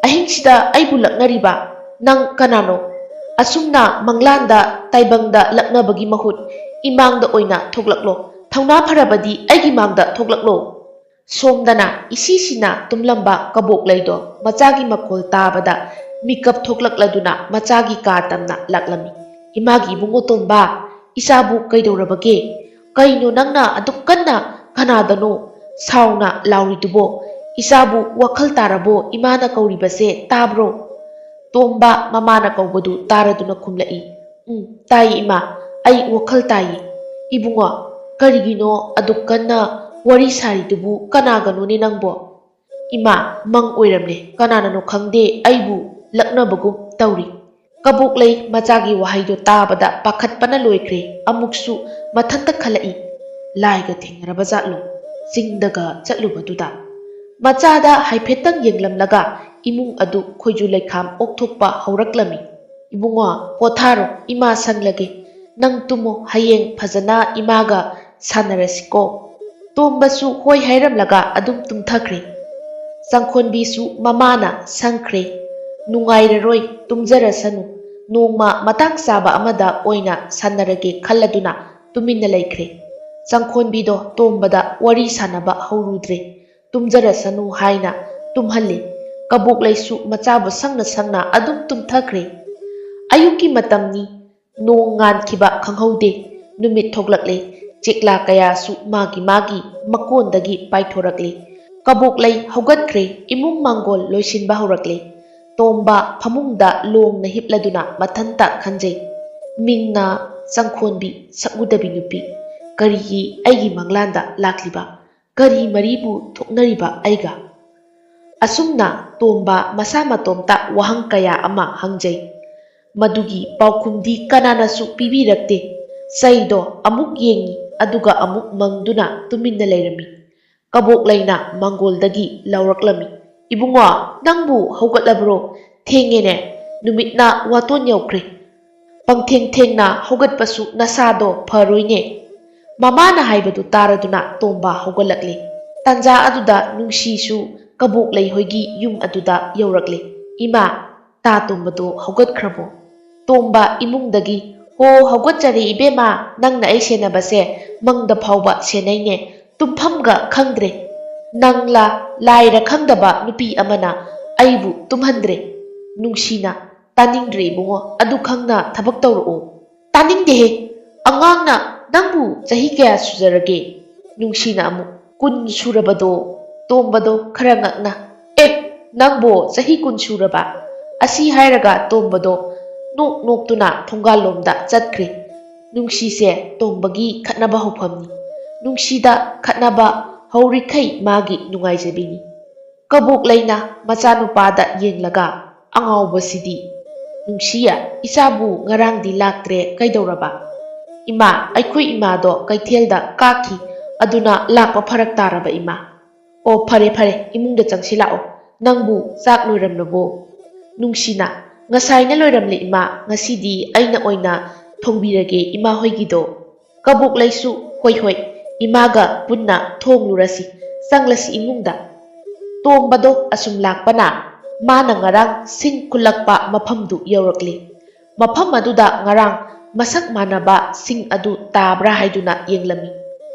ꯑꯍꯤꯡꯁꯤꯗ ꯑꯩꯕꯨ ꯂꯛꯅꯔꯤꯕ? ꯅꯪ ꯀꯅꯥꯅꯣ? ꯑꯁꯨꯝꯅ ꯃꯪꯂꯥꯟꯗ ꯇꯥꯏꯕꯪꯗ ꯂꯛꯅꯕꯒꯤ ꯃꯍꯨꯠ ꯏꯃꯥꯡꯗ ꯑꯣꯏꯅ ꯊꯣꯛꯂꯛꯂꯣ꯫ ꯊꯧꯅꯥ ꯐꯔꯕꯗꯤ ꯑꯩꯒꯤ ꯃꯥꯡꯗ ꯊꯣꯛꯂꯛꯂꯣ꯫" ꯁꯣꯝꯗꯅ ꯏꯁꯤꯁꯤꯅ ꯇꯨꯝꯂꯝꯕ ꯀꯕꯣꯛꯂꯩꯗꯣ ꯃꯆꯥꯒꯤ ꯃꯈꯣꯜ ꯇꯥꯕꯗ ꯃꯤꯀꯞ ꯊꯣꯛꯂꯛꯂꯗꯨꯅ ꯃꯆꯥꯒꯤ ꯀꯥ ꯇꯝꯅ ꯂꯥꯛꯂꯝꯃꯤ꯫ "ꯏꯃꯥꯒꯤ ꯏꯕꯨꯡꯉꯣ ꯇꯣꯝꯕ, ꯏꯆꯥꯕꯨ ꯀꯩꯗꯧꯔꯕꯒꯦ? ꯀꯩꯅꯣ ꯅꯪꯅ ꯑꯗꯨꯛ ꯀꯟꯅ ꯀꯅꯥꯗꯅꯣ ꯁꯥꯎꯅ ꯂꯥꯎꯔꯤꯗꯨꯕꯣ? ꯏꯆꯥꯕꯨ ꯋꯥꯈꯜ ꯇꯥꯔꯕꯣ ꯏꯃꯥꯅ ꯀꯧꯔꯤꯕꯁꯦ ꯇꯥꯕ꯭ꯔꯣ?" ꯇꯣꯝꯕ ꯃꯃꯥꯅ ꯀꯧꯕꯗꯨ ꯇꯥꯔꯗꯨꯅ ꯈꯨꯝꯂꯛꯏ, "ꯎꯝ, ꯇꯥꯏꯌꯦ ꯏꯃꯥ, ꯑꯩ ꯋꯥꯈꯜ ꯇꯥꯏꯌꯦ꯫" "ꯏꯕꯨꯡꯉꯣ, ꯀꯔꯤꯒꯤꯅꯣ ꯑꯗꯨꯛ ꯀꯟꯅ ꯋꯥꯔꯤ ꯁꯥꯔꯤꯗꯨꯕꯨ? ꯀꯅꯥꯒꯅꯣꯅꯦ ꯅꯪꯕꯣ?" "ꯏꯃꯥ, ꯃꯪ ꯑꯣꯏꯔꯝꯂꯦ, ꯀꯅꯥꯅꯅꯣ ꯈꯪꯗꯦ ꯑꯩꯕꯨ ꯂꯛꯅꯕꯒꯨꯝ ꯇꯧꯔꯤ꯫" ꯀꯕꯣꯛꯂꯩ ꯃꯆꯥꯒꯤ ꯋꯥꯍꯩꯗꯨ ꯇꯥꯕꯗ ꯄꯥꯈꯠꯄꯅ ꯂꯣꯏꯈ꯭ꯔꯦ꯫ ꯑꯃꯨꯛꯁꯨ ꯃꯊꯟꯇ ꯈꯜꯂꯛꯏ, "ꯂꯥꯏꯒ ꯊꯦꯡꯅꯔꯕ ꯖꯥꯠꯂꯣ ꯆꯤꯡꯗꯒ ꯆꯠꯂꯨꯕꯗꯨꯗ?" ꯃꯆꯥꯗ ꯍꯥꯏꯐꯦꯠꯇꯪ ꯌꯦꯡꯂꯝꯂꯒ ꯏꯃꯨꯡ ꯑꯗꯨ ꯈꯣꯏꯖꯨ ꯂꯩꯈꯥꯝ ꯑꯣꯛꯊꯣꯛꯄ ꯍꯧꯔꯛꯂꯝꯃꯤ꯫ "ꯏꯕꯨꯡꯉꯣ, ꯄꯣꯊꯥꯔꯣ, ꯏꯃꯥ ꯁꯪꯂꯒꯦ꯫ ꯅꯪ ꯇꯨꯝꯃꯣ, ꯍꯌꯦꯡ ꯐꯖꯅ ꯏꯃꯥꯒ ꯁꯥꯟꯅꯔꯁꯤꯀꯣ꯫" ꯇꯣꯝꯕꯁꯨ ꯍꯣꯏ ꯍꯥꯏꯔꯝꯂꯒ ꯑꯗꯨꯝ ꯇꯨꯝꯊꯈ꯭ꯔꯦ꯫ ꯆꯪꯈꯣꯟꯕꯤꯁꯨ ꯃꯃꯥꯅ ꯁꯪꯈ꯭ꯔꯦ꯫ "ꯅꯨꯡꯉꯥꯏꯔꯔꯣꯏ, ꯇꯨꯝꯖꯔꯁꯅꯨ꯫ ꯅꯣꯡꯃ ꯃꯇꯥꯡ ꯆꯥꯕ ꯑꯃꯗ ꯑꯣꯏꯅ ꯁꯥꯟꯅꯔꯒꯦ" ꯈꯜꯂꯗꯨꯅ ꯇꯨꯃꯤꯟꯅ ꯂꯩꯈ꯭ꯔꯦ꯫ ꯆꯪꯈꯣꯟꯕꯤꯗꯣ ꯇꯣꯝꯕꯗ ꯋꯥꯔꯤ ꯁꯥꯟꯅꯕ ꯍꯧꯔꯨꯗ꯭ꯔꯦ꯫ "ꯇꯨꯝꯖꯔꯁꯅꯨ" ꯍꯥꯏꯅ ꯇꯨꯝꯍꯜꯂꯦ꯫ ꯀꯕꯣꯛꯂꯩꯁꯨ ꯃꯆꯥꯕꯨ ꯁꯪꯅ ꯁꯪꯅ ꯑꯗꯨꯝ ꯇꯨꯝꯊꯈ꯭ꯔꯦ꯫ ꯑꯌꯨꯛꯀꯤ ꯃꯇꯝꯅꯤ꯫ ꯅꯣꯡ ꯉꯥꯟꯈꯤꯕ ꯈꯪꯍꯧꯗꯦ꯫ ꯅꯨꯃꯤꯠ ꯊꯣꯛꯂꯛꯂꯦ꯫ ꯆꯦꯛꯂꯥ ꯀꯌꯥꯁꯨ ꯃꯥꯒꯤ ꯃꯥꯒꯤ ꯃꯀꯣꯟꯗꯒꯤ ꯄꯥꯏꯊꯣꯔꯛꯂꯦ꯫ ꯀꯕꯣꯛꯂꯩ ꯍꯧꯒꯠꯈ꯭ꯔꯦ꯫ ꯏꯃꯨꯡ ꯃꯥꯡꯒꯣꯜ ꯂꯣꯏꯁꯤꯟꯕ ꯍꯧꯔꯛꯂꯦ꯫ ꯇꯣꯝꯕ ꯐꯃꯨꯡꯗ ꯂꯣꯡꯅ ꯍꯤꯞꯂꯗꯨꯅ ꯃꯊꯟꯇ ꯈꯟꯖꯩ, "ꯃꯤꯡꯅ ꯆꯪꯈꯣꯟꯕꯤ, ꯁꯛꯎꯗꯕꯤ ꯅꯨꯄꯤ, ꯀꯔꯤꯒꯤ ꯑꯩꯒꯤ ꯃꯪꯂꯥꯟꯗ ꯂꯥꯛꯂꯤꯕ? ꯀꯔꯤ ꯃꯔꯤꯕꯨ ꯊꯣꯛꯅꯔꯤꯕ ꯑꯩꯒ?" ꯑꯁꯨꯝꯅ ꯇꯣꯝꯕ ꯃꯁꯥ ꯃꯇꯣꯝꯇ ꯋꯥꯍꯪ ꯀꯌꯥ ꯑꯃ ꯍꯪꯖꯩ꯫ ꯃꯗꯨꯒꯤ ꯄꯥꯎꯈꯨꯝꯗꯤ ꯀꯅꯥꯅꯁꯨ ꯄꯤꯕꯤꯔꯛꯇꯦ꯫ ꯆꯩꯗꯣ ꯑꯃꯨꯛ ꯌꯦꯡꯉꯤ, ꯑꯗꯨꯒ ꯑꯃꯨꯛ ꯃꯪꯗꯨꯅ ꯇꯨꯃꯤꯟꯅ ꯂꯩꯔꯝꯃꯤ꯫ ꯀꯕꯣꯛꯂꯩꯅ ꯃꯪꯒꯣꯜꯗꯒꯤ ꯂꯥꯎꯔꯛꯂꯝꯃꯤ, "ꯏꯕꯨꯡꯉꯣ, ꯅꯪꯕꯨ ꯍꯧꯒꯠꯂꯕ꯭ꯔꯣ? ꯊꯦꯡꯉꯦꯅꯦ, ꯅꯨꯃꯤꯠꯅ ꯋꯥꯇꯣꯟ ꯌꯧꯈ꯭ꯔꯦ꯫ ꯄꯪꯊꯦꯡ ꯊꯦꯡꯅ ꯍꯧꯒꯠꯄꯁꯨ ꯅꯁꯥꯗꯣ ꯐꯔꯣꯏꯅꯦ꯫" ꯃꯃꯥꯅ ꯍꯥꯏꯕꯗꯨ ꯇꯥꯔꯗꯨꯅ ꯇꯣꯝꯕ ꯍꯧꯒꯠꯂꯛꯂꯦ꯫ ꯇꯥꯟꯖꯥ ꯑꯗꯨꯗ ꯅꯨꯡꯁꯤꯁꯨ ꯀꯕꯣꯛꯂꯩ ꯍꯣꯏꯒꯤ ꯌꯨꯝ ꯑꯗꯨꯗ ꯌꯧꯔꯛꯂꯦ꯫ "ꯏꯃꯥ, ꯇꯥ ꯇꯣꯝꯕꯗꯣ ꯍꯧꯒꯠꯈ꯭ꯔꯕꯣ?" ꯇꯣꯝꯕ ꯏꯃꯨꯡꯗꯒꯤ, "ꯍꯣ, ꯍꯧꯒꯠꯆꯔꯦ ꯏꯕꯦꯝꯃ, ꯅꯪꯅ ꯑꯩ ꯁꯦꯟꯅꯕꯁꯦ ꯃꯪꯗ ꯐꯥꯎꯕ ꯁꯦꯟꯅꯩꯅꯦ, ꯇꯨꯝꯐꯝꯒ ꯈꯪꯗ꯭ꯔꯦ꯫ ꯅꯪꯂꯥ ꯂꯥꯏꯔ ꯈꯪꯗꯕ ꯅꯨꯄꯤ ꯑꯃꯅ ꯑꯩꯕꯨ ꯇꯨꯝꯍꯟꯗ꯭ꯔꯦ꯫" ꯅꯨꯡꯁꯤꯅ, "ꯇꯥꯅꯤꯡꯗ꯭ꯔꯦ ꯏꯕꯨꯡꯉꯣ, ꯑꯗꯨ ꯈꯪꯅ ꯊꯕꯛ ꯇꯧꯔꯛꯑꯣ꯫" "ꯇꯥꯅꯤꯡꯗꯦꯍꯦ, ꯑꯉꯥꯡꯅ, ꯅꯪꯕꯨ ꯆꯍꯤ ꯀꯌꯥ ꯁꯨꯖꯔꯒꯦ?" ꯅꯨꯡꯁꯤꯅ ꯑꯃꯨꯛ, "ꯀꯨꯟ ꯁꯨꯔꯕꯗꯣ꯫" ꯇꯣꯝꯕꯗꯣ ꯈꯔ ꯉꯛꯅ, "ꯑꯦ, ꯅꯪꯕꯣ ꯆꯍꯤ ꯀꯨꯟ ꯁꯨꯔꯕ?" ꯑꯁꯤ ꯍꯥꯏꯔꯒ ꯇꯣꯝꯕꯗꯣ ꯅꯣꯛ ꯅꯣꯛꯇꯨꯅ ꯊꯣꯡꯒꯥꯜꯂꯣꯝꯗ ꯆꯠꯈ꯭ꯔꯦ꯫ ꯅꯨꯡꯁꯤꯁꯦ ꯇꯣꯝꯕꯒꯤ ꯈꯠꯅꯕ ꯍꯧꯐꯝꯅꯤ꯫ ꯅꯨꯡꯁꯤꯗ ꯈꯠꯅꯕ ꯍꯧꯔꯤꯈꯩ ꯃꯥꯒꯤ ꯅꯨꯡꯉꯥꯏꯖꯕꯤꯅꯤ꯫ ꯀꯕꯣꯛꯂꯩꯅ ꯃꯆꯥꯅꯨꯄꯥꯗ ꯌꯦꯡꯂꯒ, "ꯑꯉꯥꯎꯕꯁꯤꯗꯤ꯫ ꯅꯨꯡꯁꯤꯌꯦ, ꯏꯆꯥꯕꯨ ꯉꯔꯥꯡꯗꯤ ꯂꯥꯛꯇ꯭ꯔꯦ, ꯀꯩꯗꯧꯔꯕ?" "ꯏꯃꯥ, ꯑꯩꯈꯣꯏ ꯏꯃꯥꯗꯣ ꯀꯩꯊꯦꯜꯗ ꯀꯥꯈꯤ, ꯑꯗꯨꯅ ꯂꯥꯛꯄ ꯐꯔꯛ ꯇꯥꯔꯕ, ꯏꯃꯥ꯫" "ꯑꯣ, ꯐꯔꯦ ꯐꯔꯦ, ꯏꯃꯨꯡꯗ ꯆꯪꯁꯤꯜꯂꯛꯑꯣ, ꯅꯪꯕꯨ ꯆꯥꯛ ꯂꯣꯏꯔꯝꯂꯕꯣ?" ꯅꯨꯡꯁꯤꯅ, "ꯉꯁꯥꯏꯅ ꯂꯣꯏꯔꯝꯂꯦ ꯏꯃꯥ, ꯉꯁꯤꯗꯤ ꯑꯩꯅ ꯑꯣꯏꯅ ꯊꯣꯡꯕꯤꯔꯒꯦ ꯏꯃꯥ ꯍꯣꯏꯒꯤꯗꯣ꯫" ꯀꯕꯣꯛꯂꯩꯁꯨ, "ꯍꯣꯏ ꯍꯣꯏ, ꯏꯃꯥꯒ ꯄꯨꯟꯅ ꯊꯣꯡꯂꯨꯔꯁꯤ, ꯆꯪꯂꯁꯤ ꯏꯃꯨꯡꯗ꯫" ꯇꯣꯝꯕꯗꯣ ꯑꯁꯨꯝ ꯂꯥꯛꯄꯅ ꯃꯥꯅ ꯉꯔꯥꯡ ꯁꯤꯡ ꯈꯨꯜꯂꯛꯄ ꯃꯐꯝꯗꯨ ꯌꯧꯔꯛꯂꯦ꯫ ꯃꯐꯝ ꯑꯗꯨꯗ ꯉꯔꯥꯡ ꯃꯁꯛ ꯃꯥꯟꯅꯕ ꯁꯤꯡ ꯑꯗꯨ ꯇꯥꯕ꯭ꯔꯥ ꯍꯥꯏꯗꯨꯅ ꯌꯦꯡꯂꯝꯃꯤ꯫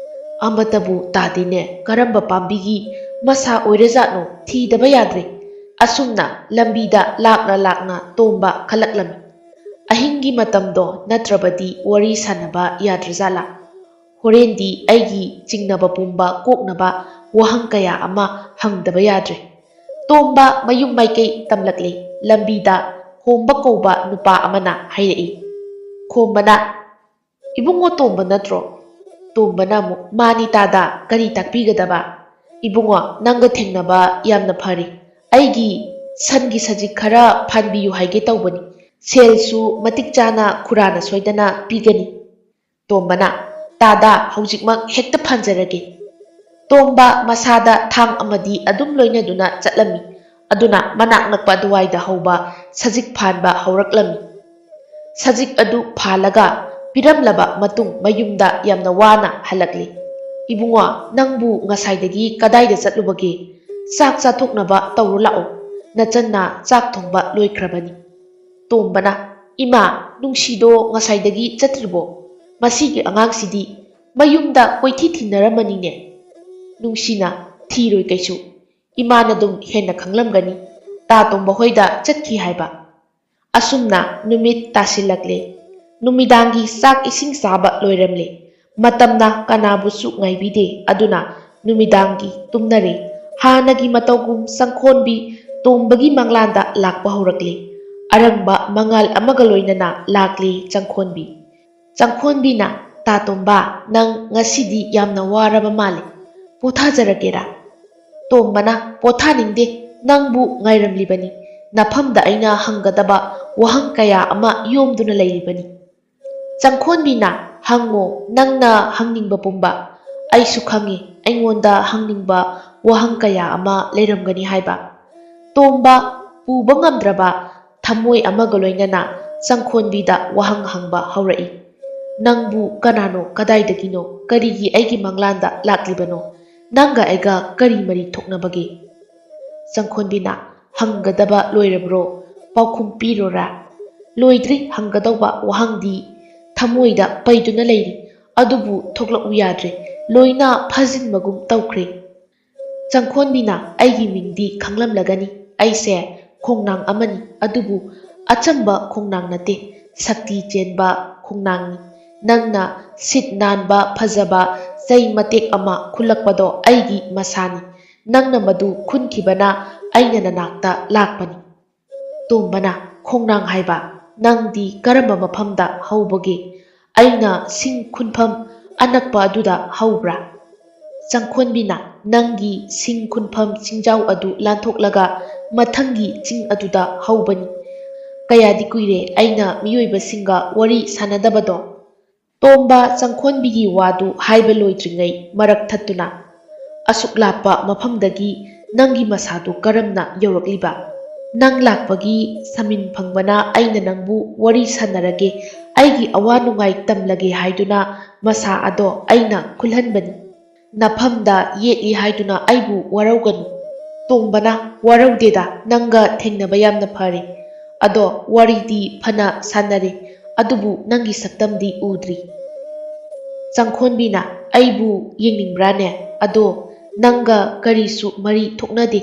"ꯑꯃꯠꯇꯕꯨ ꯇꯥꯗꯦꯅꯦ, ꯀꯔꯝꯕ ꯄꯥꯝꯕꯤꯒꯤ ꯃꯁꯥ ꯑꯣꯏꯔꯖꯥꯠꯅꯣ, ꯊꯤꯗꯕ ꯌꯥꯗ꯭ꯔꯦ꯫" ꯑꯁꯨꯝꯅ ꯂꯝꯕꯤꯗ ꯂꯥꯛꯅ ꯂꯥꯛꯅ ꯇꯣꯝꯕ ꯈꯜꯂꯛꯂꯝꯃꯤ꯫ "ꯑꯍꯤꯡꯒꯤ ꯃꯇꯝꯗꯣ ꯅꯠꯇ꯭ꯔꯕꯗꯤ ꯋꯥꯔꯤ ꯁꯥꯟꯅꯕ ꯌꯥꯗ꯭ꯔꯖꯥꯠꯂꯥ? ꯍꯣꯔꯦꯟꯗꯤ ꯑꯩꯒꯤ ꯆꯤꯡꯅꯕ ꯄꯨꯝꯕ ꯀꯣꯛꯅꯕ ꯋꯥꯍꯪ ꯀꯌꯥ ꯑꯃ ꯍꯪꯗꯕ ꯌꯥꯗ꯭ꯔꯦ꯫" ꯇꯣꯝꯕ ꯃꯌꯨꯝ ꯃꯥꯏꯀꯩ ꯇꯝꯂꯛꯂꯦ꯫ ꯂꯝꯕꯤꯗ ꯈꯣꯝꯕ ꯀꯧꯕ ꯅꯨꯄꯥ ꯑꯃꯅ ꯍꯥꯏꯔꯛꯏ꯫ ꯈꯣꯝꯕꯅ, "ꯏꯕꯨꯡꯉꯣ ꯇꯣꯝꯕ ꯅꯠꯇ꯭ꯔꯣ?" ꯇꯣꯝꯕꯅ ꯑꯃꯨꯛ, "ꯃꯥꯅꯤ ꯇꯥꯗ, ꯀꯔꯤ ꯇꯥꯛꯄꯤꯒꯗꯕ?" "ꯏꯕꯨꯡꯉꯣ, ꯅꯪꯒ ꯊꯦꯡꯅꯕ ꯌꯥꯝꯅ ꯐꯔꯦ꯫ "ꯑꯩꯒꯤ ꯁꯟꯒꯤ ꯁꯖꯤꯛ ꯈꯔ ꯐꯥꯟꯕꯤꯌꯨ ꯍꯥꯏꯒꯦ ꯇꯧꯕꯅꯤ꯫ ꯁꯦꯜꯁꯨ ꯃꯇꯤꯛ ꯆꯥꯅ ꯈꯨꯔꯥꯅ ꯁꯣꯏꯗꯅ ꯄꯤꯒꯅꯤ꯫" ꯇꯣꯝꯕꯅ, "ꯇꯥꯗꯥ, ꯍꯧꯖꯤꯛꯃꯛ ꯍꯦꯛꯇ ꯐꯥꯟꯖꯔꯒꯦ꯫" ꯇꯣꯝꯕ ꯃꯁꯥꯗ ꯊꯥꯡ ꯑꯃꯗꯤ ꯑꯗꯨꯝ ꯂꯣꯏꯅꯗꯨꯅ ꯆꯠꯂꯝꯃꯤ꯫ ꯑꯗꯨꯅ ꯃꯅꯥꯛ ꯅꯛꯄ ꯑꯗꯨꯋꯥꯏꯗ ꯍꯧꯕ ꯁꯖꯤꯛ ꯐꯥꯟꯕ ꯍꯧꯔꯛꯂꯝꯃꯤ꯫ ꯁꯖꯤꯛ ꯑꯗꯨ ꯐꯥꯜꯂꯒ ꯄꯤꯔꯝꯂꯕ ꯃꯇꯨꯡ ꯃꯌꯨꯝꯗ ꯌꯥꯝꯅ ꯋꯥꯅ ꯍꯜꯂꯛꯂꯤ꯫ "ꯏꯕꯨꯡꯉꯣ, ꯅꯪꯕꯨ ꯉꯁꯥꯏꯗꯒꯤ ꯀꯗꯥꯏꯗ ꯆꯠꯂꯨꯕꯒꯦ? ꯆꯥꯛ ꯆꯥꯊꯣꯛꯅꯕ ꯇꯧꯔꯨ ꯂꯥꯛꯑꯣ꯫ ꯅꯆꯟꯅ ꯆꯥꯛ ꯊꯣꯡꯕ ꯂꯣꯏꯈ꯭ꯔꯕꯅꯤ꯫" ꯇꯣꯝꯕꯅ, "ꯏꯃꯥ, ꯅꯨꯡꯁꯤꯗꯣ ꯉꯁꯥꯏꯗꯒꯤ ꯆꯠꯇ꯭ꯔꯤꯕꯣ? ꯃꯁꯤꯒꯤ ꯑꯉꯥꯡꯁꯤꯗꯤ ꯃꯌꯨꯝꯗ ꯀꯣꯏꯊꯤ ꯊꯤꯟꯅꯔꯝꯃꯅꯤꯅꯦ꯫" ꯅꯨꯡꯁꯤꯅ, "ꯊꯤꯔꯣꯏ ꯀꯩꯁꯨ꯫ ꯏꯃꯥꯅ ꯑꯗꯨꯝ ꯍꯦꯟꯅ ꯈꯪꯂꯝꯒꯅꯤ꯫ ꯇꯥ ꯇꯣꯝꯕ ꯍꯣꯏꯗ ꯆꯠꯈꯤ ꯍꯥꯏꯕ꯫" ꯑꯁꯨꯝꯅ ꯅꯨꯃꯤꯠ ꯇꯥꯁꯤꯜꯂꯛꯂꯦ꯫ ꯅꯨꯃꯤꯗꯥꯡꯒꯤ ꯆꯥꯛ ꯏꯁꯤꯡ ꯆꯥꯕ ꯂꯣꯏꯔꯝꯂꯦ꯫ ꯃꯇꯝꯅ ꯀꯅꯥꯕꯨꯁꯨ ꯉꯥꯏꯕꯤꯗꯦ꯫ ꯑꯗꯨꯅ ꯅꯨꯃꯤꯗꯥꯡꯒꯤ ꯇꯨꯝꯅꯔꯦ꯫ ꯍꯥꯟꯅꯒꯤ ꯃꯇꯧꯒꯨꯝ ꯆꯪꯈꯣꯟꯕꯤ ꯇꯣꯝꯕꯒꯤ ꯃꯪꯂꯥꯟꯗ ꯂꯥꯛꯄ ꯍꯧꯔꯛꯂꯦ꯫ ꯑꯔꯪꯕ ꯃꯉꯥꯜ ꯑꯃꯒ ꯂꯣꯏꯅꯅ ꯂꯥꯛꯂꯦ ꯆꯪꯈꯣꯟꯕꯤ꯫ ꯆꯪꯈꯣꯟꯕꯤꯅ, "ꯇꯥ ꯇꯣꯝꯕ, ꯅꯪ ꯉꯁꯤꯗꯤ ꯌꯥꯝꯅ ꯋꯥꯔꯕ ꯃꯥꯜꯂꯦ꯫ ꯄꯣꯊꯥꯖꯔꯒꯦꯔꯥ?" ꯇꯣꯝꯕꯅ, "ꯄꯣꯊꯥꯅꯤꯡꯗꯦ, ꯅꯪꯕꯨ ꯉꯥꯏꯔꯝꯂꯤꯕꯅꯤ꯫ ꯅꯐꯝꯗ ꯑꯩꯅ ꯍꯪꯒꯗꯕ ꯋꯥꯍꯪ ꯀꯌꯥ ꯑꯃ ꯌꯣꯝꯗꯨꯅ ꯂꯩꯔꯤꯕꯅꯤ꯫" ꯆꯪꯈꯣꯟꯕꯤꯅ, "ꯍꯪꯉꯣ, ꯅꯪꯅ ꯍꯪꯅꯤꯡꯕ ꯄꯨꯝꯕ꯫ ꯑꯩꯁꯨ ꯈꯪꯉꯤ, ꯑꯩꯉꯣꯟꯗ ꯍꯪꯅꯤꯡꯕ ꯋꯥꯍꯪ ꯀꯌꯥ ꯑꯃ ꯂꯩꯔꯝꯒꯅꯤ ꯍꯥꯏꯕ꯫" ꯇꯣꯝꯕ ꯄꯨꯕ ꯉꯝꯗ꯭ꯔꯕ ꯊꯃꯣꯏ ꯑꯃꯒ ꯂꯣꯏꯅꯅ ꯆꯪꯈꯣꯟꯕꯤꯗ ꯋꯥꯍꯪ ꯍꯪꯕ ꯍꯧꯔꯛꯏ꯫ "ꯅꯪꯕꯨ ꯀꯅꯥꯅꯣ, ꯀꯗꯥꯏꯗꯒꯤꯅꯣ, ꯀꯔꯤꯒꯤ ꯑꯩꯒꯤ ꯃꯪꯂꯥꯟꯗ ꯂꯥꯛꯂꯤꯕꯅꯣ? ꯅꯪꯒ ꯑꯩꯒ ꯀꯔꯤ ꯃꯔꯤ ꯊꯣꯛꯅꯕꯒꯦ?" ꯆꯪꯈꯣꯟꯕꯤꯅ, "ꯍꯪꯒꯗꯕ ꯂꯣꯏꯔꯕ꯭ꯔꯣ? ꯄꯥꯎꯈꯨꯝ ꯄꯤꯔꯣꯔꯥ?" "ꯂꯣꯏꯗ꯭ꯔꯤ ꯍꯪꯒꯗꯧꯕ ꯋꯥꯍꯪꯗꯤ꯫ ꯊꯃꯣꯏꯗ ꯄꯩꯗꯨꯅ ꯂꯩꯔꯤ, ꯑꯗꯨꯕꯨ ꯊꯣꯛꯂꯛꯎ ꯌꯥꯗ꯭ꯔꯦ꯫ ꯂꯣꯏꯅ ꯐꯥꯖꯤꯟꯕꯒꯨꯝ ꯇꯧꯈ꯭ꯔꯦ꯫" ꯆꯪꯈꯣꯟꯕꯤꯅ, "ꯑꯩꯒꯤ ꯃꯤꯡꯗꯤ ꯈꯪꯂꯝꯂꯒꯅꯤ꯫ ꯑꯩꯁꯦ ꯈꯣꯡꯅꯥꯡ ꯑꯃꯅꯤ, ꯑꯗꯨꯕꯨ ꯑꯆꯝꯕ ꯈꯣꯡꯅꯥꯡ ꯅꯠꯇꯦ, ꯁꯛꯇꯤ ꯆꯦꯟꯕ ꯈꯣꯡꯅꯥꯡꯅꯤ꯫ ꯅꯪꯅ ꯁꯤꯠ ꯅꯥꯟꯕ, ꯐꯖꯕ ꯆꯩ ꯃꯇꯦꯛ ꯑꯃ ꯈꯨꯜꯂꯛꯄꯗꯣ ꯑꯩꯒꯤ ꯃꯁꯥꯅꯤ꯫ ꯅꯪꯅ ꯃꯗꯨ ꯈꯨꯟꯈꯤꯕꯅ ꯑꯩꯅ ꯅꯅꯥꯛꯇ ꯂꯥꯛꯄꯅꯤ꯫" ꯇꯣꯝꯕꯅ, "ꯈꯣꯡꯅꯥꯡ ꯍꯥꯏꯕ, ꯅꯪꯗꯤ ꯀꯔꯝꯕ ꯃꯐꯝꯗ ꯍꯧꯕꯒꯦ? ꯑꯩꯅ ꯁꯤꯡ ꯈꯨꯟꯐꯝ ꯑꯅꯛꯄ ꯑꯗꯨꯗ ꯍꯧꯕ꯭ꯔꯥ?" ꯆꯪꯈꯣꯟꯕꯤꯅ, "ꯅꯪꯒꯤ ꯁꯤꯡ ꯈꯨꯟꯐꯝ ꯆꯤꯡꯖꯥꯎ ꯑꯗꯨ ꯂꯥꯟꯊꯣꯛꯂꯒ ꯃꯊꯪꯒꯤ ꯆꯤꯡ ꯑꯗꯨꯗ ꯍꯧꯕꯅꯤ꯫ ꯀꯌꯥꯗꯤ ꯀꯨꯏꯔꯦ ꯑꯩꯅ ꯃꯤꯑꯣꯏꯕꯁꯤꯡꯒ ꯋꯥꯔꯤ ꯁꯥꯟꯅꯗꯕꯗꯣ?" ꯇꯣꯝꯕ ꯆꯪꯈꯣꯟꯕꯤꯒꯤ ꯋꯥꯗꯨ ꯍꯥꯏꯕ ꯂꯣꯏꯗ꯭ꯔꯤꯉꯩ ꯃꯔꯛ ꯊꯠꯇꯨꯅ, "ꯑꯁꯨꯛ ꯂꯥꯞꯄ ꯃꯐꯝꯗꯒꯤ ꯅꯪꯒꯤ ꯃꯁꯥꯗꯨ ꯀꯔꯝꯅ ꯌꯧꯔꯛꯂꯤꯕ? ꯅꯪ ꯂꯥꯛꯄꯒꯤ ꯁꯃꯤꯟ ꯐꯪꯕꯅ ꯑꯩꯅ ꯅꯪꯕꯨ ꯋꯥꯔꯤ ꯁꯥꯟꯅꯔꯒꯦ, ꯑꯩꯒꯤ ꯑꯋꯥ ꯅꯨꯡꯉꯥꯏ ꯇꯝꯂꯒꯦ ꯍꯥꯏꯗꯨꯅ ꯃꯁꯥ ꯑꯗꯣ ꯑꯩꯅ ꯈꯨꯜꯍꯟꯕꯅꯤ꯫ ꯅꯐꯝꯗ ꯌꯦꯠꯂꯤ ꯍꯥꯏꯗꯨꯅ ꯑꯩꯕꯨ ꯋꯥꯔꯧꯒꯅꯨ꯫" ꯇꯣꯝꯕꯅ, "ꯋꯥꯔꯧꯗꯦꯗ, ꯅꯪꯒ ꯊꯦꯡꯅꯕ ꯌꯥꯝꯅ ꯐꯔꯦ꯫ ꯑꯗꯣ ꯋꯥꯔꯤꯗꯤ ꯐꯅ ꯁꯥꯟꯅꯔꯦ, ꯑꯗꯨꯕꯨ ꯅꯪꯒꯤ ꯁꯛꯇꯝꯗꯤ ꯎꯗ꯭ꯔꯤ꯫" ꯆꯪꯈꯣꯟꯕꯤꯅ, "ꯑꯩꯕꯨ ꯌꯦꯡꯅꯤꯡꯕ꯭ꯔꯥꯅꯦ? ꯑꯗꯣ ꯅꯪꯒ ꯀꯔꯤꯁꯨ ꯃꯔꯤ ꯊꯣꯛꯅꯗꯦ꯫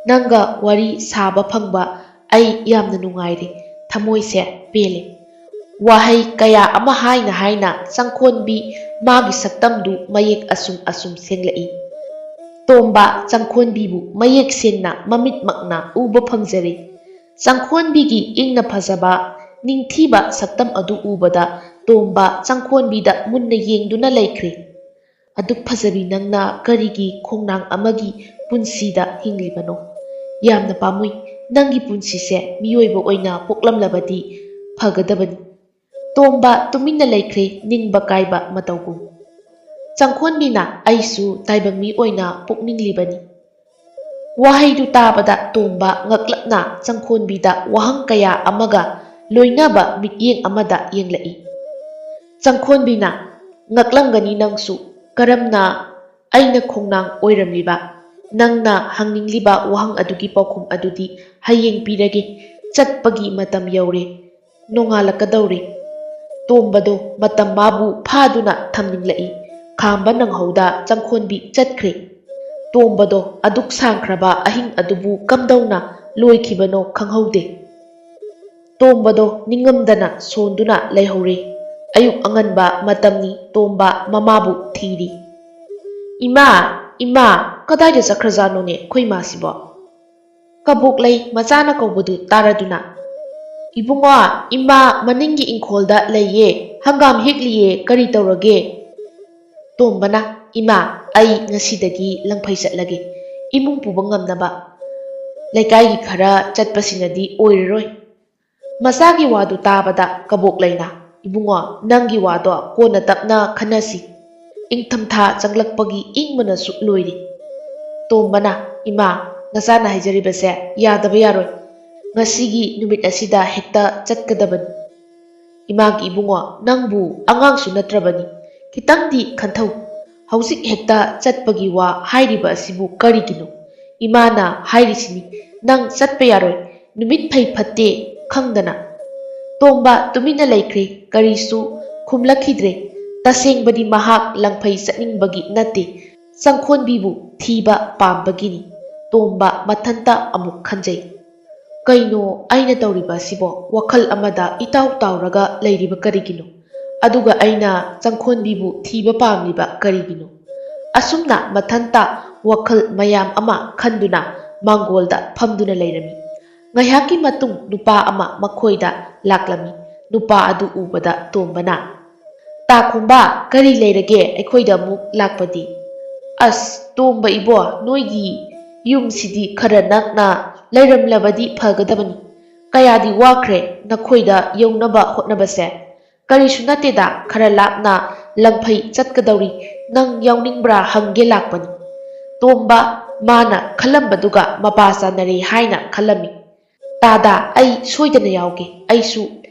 ꯅꯪꯒ ꯋꯥꯔꯤ ꯁꯥꯕ ꯐꯪꯕ ꯑꯩ ꯌꯥꯝꯅ ꯅꯨꯡꯉꯥꯏꯔꯦ꯫ ꯊꯃꯣꯏꯁꯦ ꯄꯦꯜꯂꯦ꯫" ꯋꯥꯍꯩ ꯀꯌꯥ ꯑꯃ ꯍꯥꯏꯅ ꯍꯥꯏꯅ ꯆꯪꯈꯣꯟꯕꯤ ꯃꯥꯒꯤ ꯁꯛꯇꯝꯗꯨ ꯃꯌꯦꯛ ꯑꯁꯨꯝ ꯑꯁꯨꯝ ꯁꯦꯡꯂꯛꯏ꯫ ꯇꯣꯝꯕ ꯆꯪꯈꯣꯟꯕꯤꯕꯨ ꯃꯌꯦꯛ ꯁꯦꯡꯅ ꯃꯃꯤꯠꯃꯛꯅ ꯎꯕ ꯐꯪꯖꯔꯦ꯫ ꯆꯪꯈꯣꯟꯕꯤꯒꯤ ꯏꯪꯅ ꯐꯖꯕ, ꯅꯤꯡꯊꯤꯕ ꯁꯛꯇꯝ ꯑꯗꯨ ꯎꯕꯗ ꯇꯣꯝꯕ ꯆꯪꯈꯣꯟꯕꯤꯗ ꯃꯨꯟꯅ ꯌꯦꯡꯗꯨꯅ ꯂꯩꯈ꯭ꯔꯦ꯫ "ꯑꯗꯨꯛ ꯐꯖꯕꯤ ꯅꯪꯅ ꯀꯔꯤꯒꯤ ꯈꯣꯡꯅꯥꯡ ꯑꯃꯒꯤ ꯄꯨꯟꯁꯤꯗ ꯍꯤꯡꯂꯤꯕꯅꯣ? ꯌꯥꯝꯅ ꯄꯥꯝꯃꯨꯏ꯫ ꯅꯪꯒꯤ ꯄꯨꯟꯁꯤꯁꯦ ꯃꯤꯑꯣꯏꯕ ꯑꯣꯏꯅ ꯄꯣꯛꯂꯝꯂꯕꯗꯤ ꯐꯒꯗꯕꯅꯤ꯫" ꯇꯣꯝꯕ ꯇꯨꯃꯤꯟꯅ ꯂꯩꯈ꯭ꯔꯦ, ꯅꯤꯡꯕ ꯀꯥꯏꯕ ꯃꯇꯧꯒꯨꯝ꯫ ꯆꯪꯈꯣꯟꯕꯤꯅ, "ꯑꯩꯁꯨ ꯇꯥꯏꯕꯪ ꯃꯤ ꯑꯣꯏꯅ ꯄꯣꯛꯅꯤꯡꯂꯤꯕꯅꯤ꯫" ꯋꯥꯍꯩꯗꯨ ꯇꯥꯕꯗ ꯇꯣꯝꯕ ꯉꯛꯂꯛꯅ ꯆꯪꯈꯣꯟꯕꯤꯗ ꯋꯥꯍꯪ ꯀꯌꯥ ꯑꯃꯒ ꯂꯣꯏꯅꯕ ꯃꯤꯠꯌꯦꯡ ꯑꯃꯗ ꯌꯦꯡꯂꯛꯏ꯫ ꯆꯪꯈꯣꯟꯕꯤꯅ, "ꯉꯛꯂꯝꯒꯅꯤ ꯅꯪꯁꯨ꯫ ꯀꯔꯝꯅ ꯑꯩꯅ ꯈꯣꯡꯅꯥꯡ ꯑꯣꯏꯔꯝꯂꯤꯕ? ꯅꯪꯅ ꯍꯪꯅꯤꯡꯂꯤꯕ ꯋꯥꯍꯪ ꯑꯗꯨꯒꯤ ꯄꯥꯎꯈꯨꯝ ꯑꯗꯨꯗꯤ ꯍꯌꯦꯡ ꯄꯤꯔꯒꯦ꯫ ꯆꯠꯄꯒꯤ ꯃꯇꯝ ꯌꯧꯔꯦ꯫ ꯅꯣꯡꯉꯥꯜꯂꯛꯀꯗꯧꯔꯦ꯫" ꯇꯣꯝꯕꯗꯣ ꯃꯇꯝ ꯃꯥꯕꯨ ꯐꯥꯗꯨꯅ ꯊꯝꯅꯤꯡꯂꯛꯏ꯫ ꯈꯥꯝꯕ ꯅꯪꯍꯧꯗ ꯆꯪꯈꯣꯟꯕꯤ ꯆꯠꯈ꯭ꯔꯦ꯫ ꯇꯣꯝꯕꯗꯣ ꯑꯗꯨꯛ ꯁꯥꯡꯈ꯭ꯔꯕ ꯑꯍꯤꯡ ꯑꯗꯨꯕꯨ ꯀꯝꯗꯧꯅ ꯂꯣꯏꯈꯤꯕꯅꯣ ꯈꯪꯍꯧꯗꯦ꯫ ꯇꯣꯝꯕꯗꯣ ꯅꯤꯡꯉꯝꯗꯅ ꯁꯣꯟꯗꯨꯅ ꯂꯩꯍꯧꯔꯦ꯫ ꯑꯌꯨꯛ ꯑꯉꯟꯕ ꯃꯇꯝꯅꯤ꯫ ꯇꯣꯝꯕ ꯃꯃꯥꯕꯨ ꯊꯤꯔꯤ꯫ "ꯏꯃꯥ, ꯏꯃꯥ, ꯀꯗꯥꯏꯗ ꯆꯠꯈ꯭ꯔꯖꯥꯠꯅꯣꯅꯦ ꯑꯩꯈꯣꯏ ꯏꯃꯥꯁꯤꯕꯣ?" "ꯀꯕꯣꯛ ꯂꯩ ꯃꯆꯥꯅ ꯀꯧꯕꯗꯨ ꯇꯥꯔꯗꯨꯅ?" "ꯏꯕꯨꯡꯉꯣ, ꯏꯃꯥ ꯃꯅꯤꯡꯒꯤ ꯏꯪꯈꯣꯜꯗ ꯂꯩꯌꯦ, ꯍꯪꯒꯥꯝ ꯍꯦꯛꯂꯤꯌꯦ, ꯀꯔꯤ ꯇꯧꯔꯒꯦ?" ꯇꯣꯝꯕꯅ, "ꯏꯃꯥ, ꯑꯩ ꯉꯁꯤꯗꯒꯤ ꯂꯪꯐꯩ ꯆꯠꯂꯒꯦ, ꯏꯃꯨꯡ ꯄꯨꯕ ꯉꯝꯅꯕ꯫ ꯂꯩꯀꯥꯏꯒꯤ ꯈꯔ ꯆꯠꯄꯁꯤꯅꯗꯤ ꯑꯣꯏꯔꯔꯣꯏ꯫ ꯃꯆꯥꯒꯤ ꯋꯥꯗꯨ ꯇꯥꯕꯗ ꯀꯕꯣꯛ ꯂꯩꯅ, "ꯏꯕꯨꯡꯉꯣ, ꯅꯪꯒꯤ ꯋꯥꯗꯣ ꯀꯣꯟꯅ ꯇꯞꯅ ꯈꯟꯅꯁꯤ꯫ ꯏꯪꯊꯝꯊꯥ ꯆꯪꯂꯛꯄꯒꯤ ꯏꯪꯕꯅꯁꯨ ꯂꯣꯏꯔꯦ꯫" ꯇꯣꯝꯕꯅ, "ꯏꯃꯥ, ꯅꯆꯥꯅ ꯍꯥꯏꯖꯔꯤꯕꯁꯦ ꯌꯥꯗꯕ ꯌꯥꯔꯣꯏ꯫ ꯉꯁꯤꯒꯤ ꯅꯨꯃꯤꯠ ꯑꯁꯤꯗ ꯍꯦꯛꯇ ꯆꯠꯀꯗꯕꯅꯤ꯫" "ꯏꯃꯥꯒꯤ ꯏꯕꯨꯡꯉꯣ, ꯅꯪꯕꯨ ꯑꯉꯥꯡꯁꯨ ꯅꯠꯇ꯭ꯔꯕꯅꯤ꯫ ꯈꯤꯇꯪꯗꯤ ꯈꯟꯊꯧ꯫ ꯍꯧꯖꯤꯛ ꯍꯦꯛꯇ ꯆꯠꯄꯒꯤ ꯋꯥ ꯍꯥꯏꯔꯤꯕ ꯑꯁꯤꯕꯨ ꯀꯔꯤꯒꯤꯅꯣ? ꯏꯃꯥꯅ ꯍꯥꯏꯔꯤꯁꯤꯅꯤ, ꯅꯪ ꯆꯠꯄ ꯌꯥꯔꯣꯏ꯫ ꯅꯨꯃꯤꯠ ꯐꯩ ꯐꯠꯇꯦ ꯈꯪꯗꯅ꯫" ꯇꯣꯝꯕ ꯇꯨꯃꯤꯟꯅ ꯂꯩꯈ꯭ꯔꯦ, ꯀꯔꯤꯁꯨ ꯈꯨꯝꯂꯛꯈꯤꯗ꯭ꯔꯦ꯫ ꯇꯁꯦꯡꯕꯗꯤ ꯃꯍꯥꯛ ꯂꯪꯐꯩ ꯆꯠꯅꯤꯡꯕꯒꯤ ꯅꯠꯇꯦ, ꯆꯪꯈꯣꯟꯕꯤꯕꯨ ꯊꯤꯕ ꯄꯥꯝꯕꯒꯤꯅꯤ꯫ ꯇꯣꯝꯕ ꯃꯊꯟꯇ ꯑꯃꯨꯛ ꯈꯟꯖꯩ꯫ "ꯀꯩꯅꯣ ꯑꯩꯅ ꯇꯧꯔꯤꯕ ꯑꯁꯤꯕꯣ? ꯋꯥꯈꯜ ꯑꯃꯗ ꯏꯇꯥꯎ ꯇꯥꯎꯔꯒ ꯂꯩꯔꯤꯕ ꯀꯔꯤꯒꯤꯅꯣ? ꯑꯗꯨꯒ ꯑꯩꯅ ꯆꯪꯈꯣꯟꯕꯤꯕꯨ ꯊꯤꯕ ꯄꯥꯝꯂꯤꯕ ꯀꯔꯤꯒꯤꯅꯣ?" ꯑꯁꯨꯝꯅ ꯃꯊꯟꯇ ꯋꯥꯈꯜ ꯃꯌꯥꯝ ꯑꯃ ꯈꯟꯗꯨꯅ ꯃꯥꯡꯒꯣꯜꯗ ꯐꯝꯗꯨꯅ ꯂꯩꯔꯝꯃꯤ꯫ ꯉꯥꯏꯍꯥꯛꯀꯤ ꯃꯇꯨꯡ ꯅꯨꯄꯥ ꯑꯃ ꯃꯈꯣꯏꯗ ꯂꯥꯛꯂꯝꯃꯤ꯫ ꯅꯨꯄꯥ ꯑꯗꯨ ꯎꯕꯗ ꯇꯣꯝꯕꯅ, "ꯇꯥ ꯈꯣꯝꯕ, ꯀꯔꯤ ꯂꯩꯔꯒꯦ ꯑꯩꯈꯣꯏꯗ ꯑꯃꯨꯛ ꯂꯥꯛꯄꯗꯤ?" "ꯑꯁ, ꯇꯣꯝꯕ ꯏꯕꯣ, ꯅꯣꯏꯒꯤ ꯌꯨꯝꯁꯤꯗꯤ ꯈꯔ ꯅꯛꯅ ꯂꯩꯔꯝꯂꯕꯗꯤ ꯐꯒꯗꯕꯅꯤ꯫ ꯀꯌꯥꯗꯤ ꯋꯥꯈ꯭ꯔꯦ ꯅꯈꯣꯏꯗ ꯌꯧꯅꯕ ꯍꯣꯠꯅꯕꯁꯦ꯫" "ꯀꯔꯤꯁꯨ ꯅꯠꯇꯦꯗ, ꯈꯔ ꯂꯥꯞꯅ ꯂꯪꯐꯩ ꯆꯠꯀꯗꯧꯔꯤ꯫ ꯅꯪ ꯌꯥꯎꯅꯤꯡꯕ꯭ꯔꯥ ꯍꯪꯒꯦ ꯂꯥꯛꯄꯅꯤ꯫" ꯇꯣꯝꯕ ꯃꯥꯅ ꯈꯜꯂꯝꯕꯗꯨꯒ ꯃꯄꯥ ꯆꯥꯟꯅꯔꯦ ꯍꯥꯏꯅ ꯈꯜꯂꯝꯃꯤ꯫ "ꯇꯥꯗ, ꯑꯩ ꯁꯣꯏꯗꯅ ꯌꯥꯎꯒꯦ꯫ ꯑꯩꯁꯨ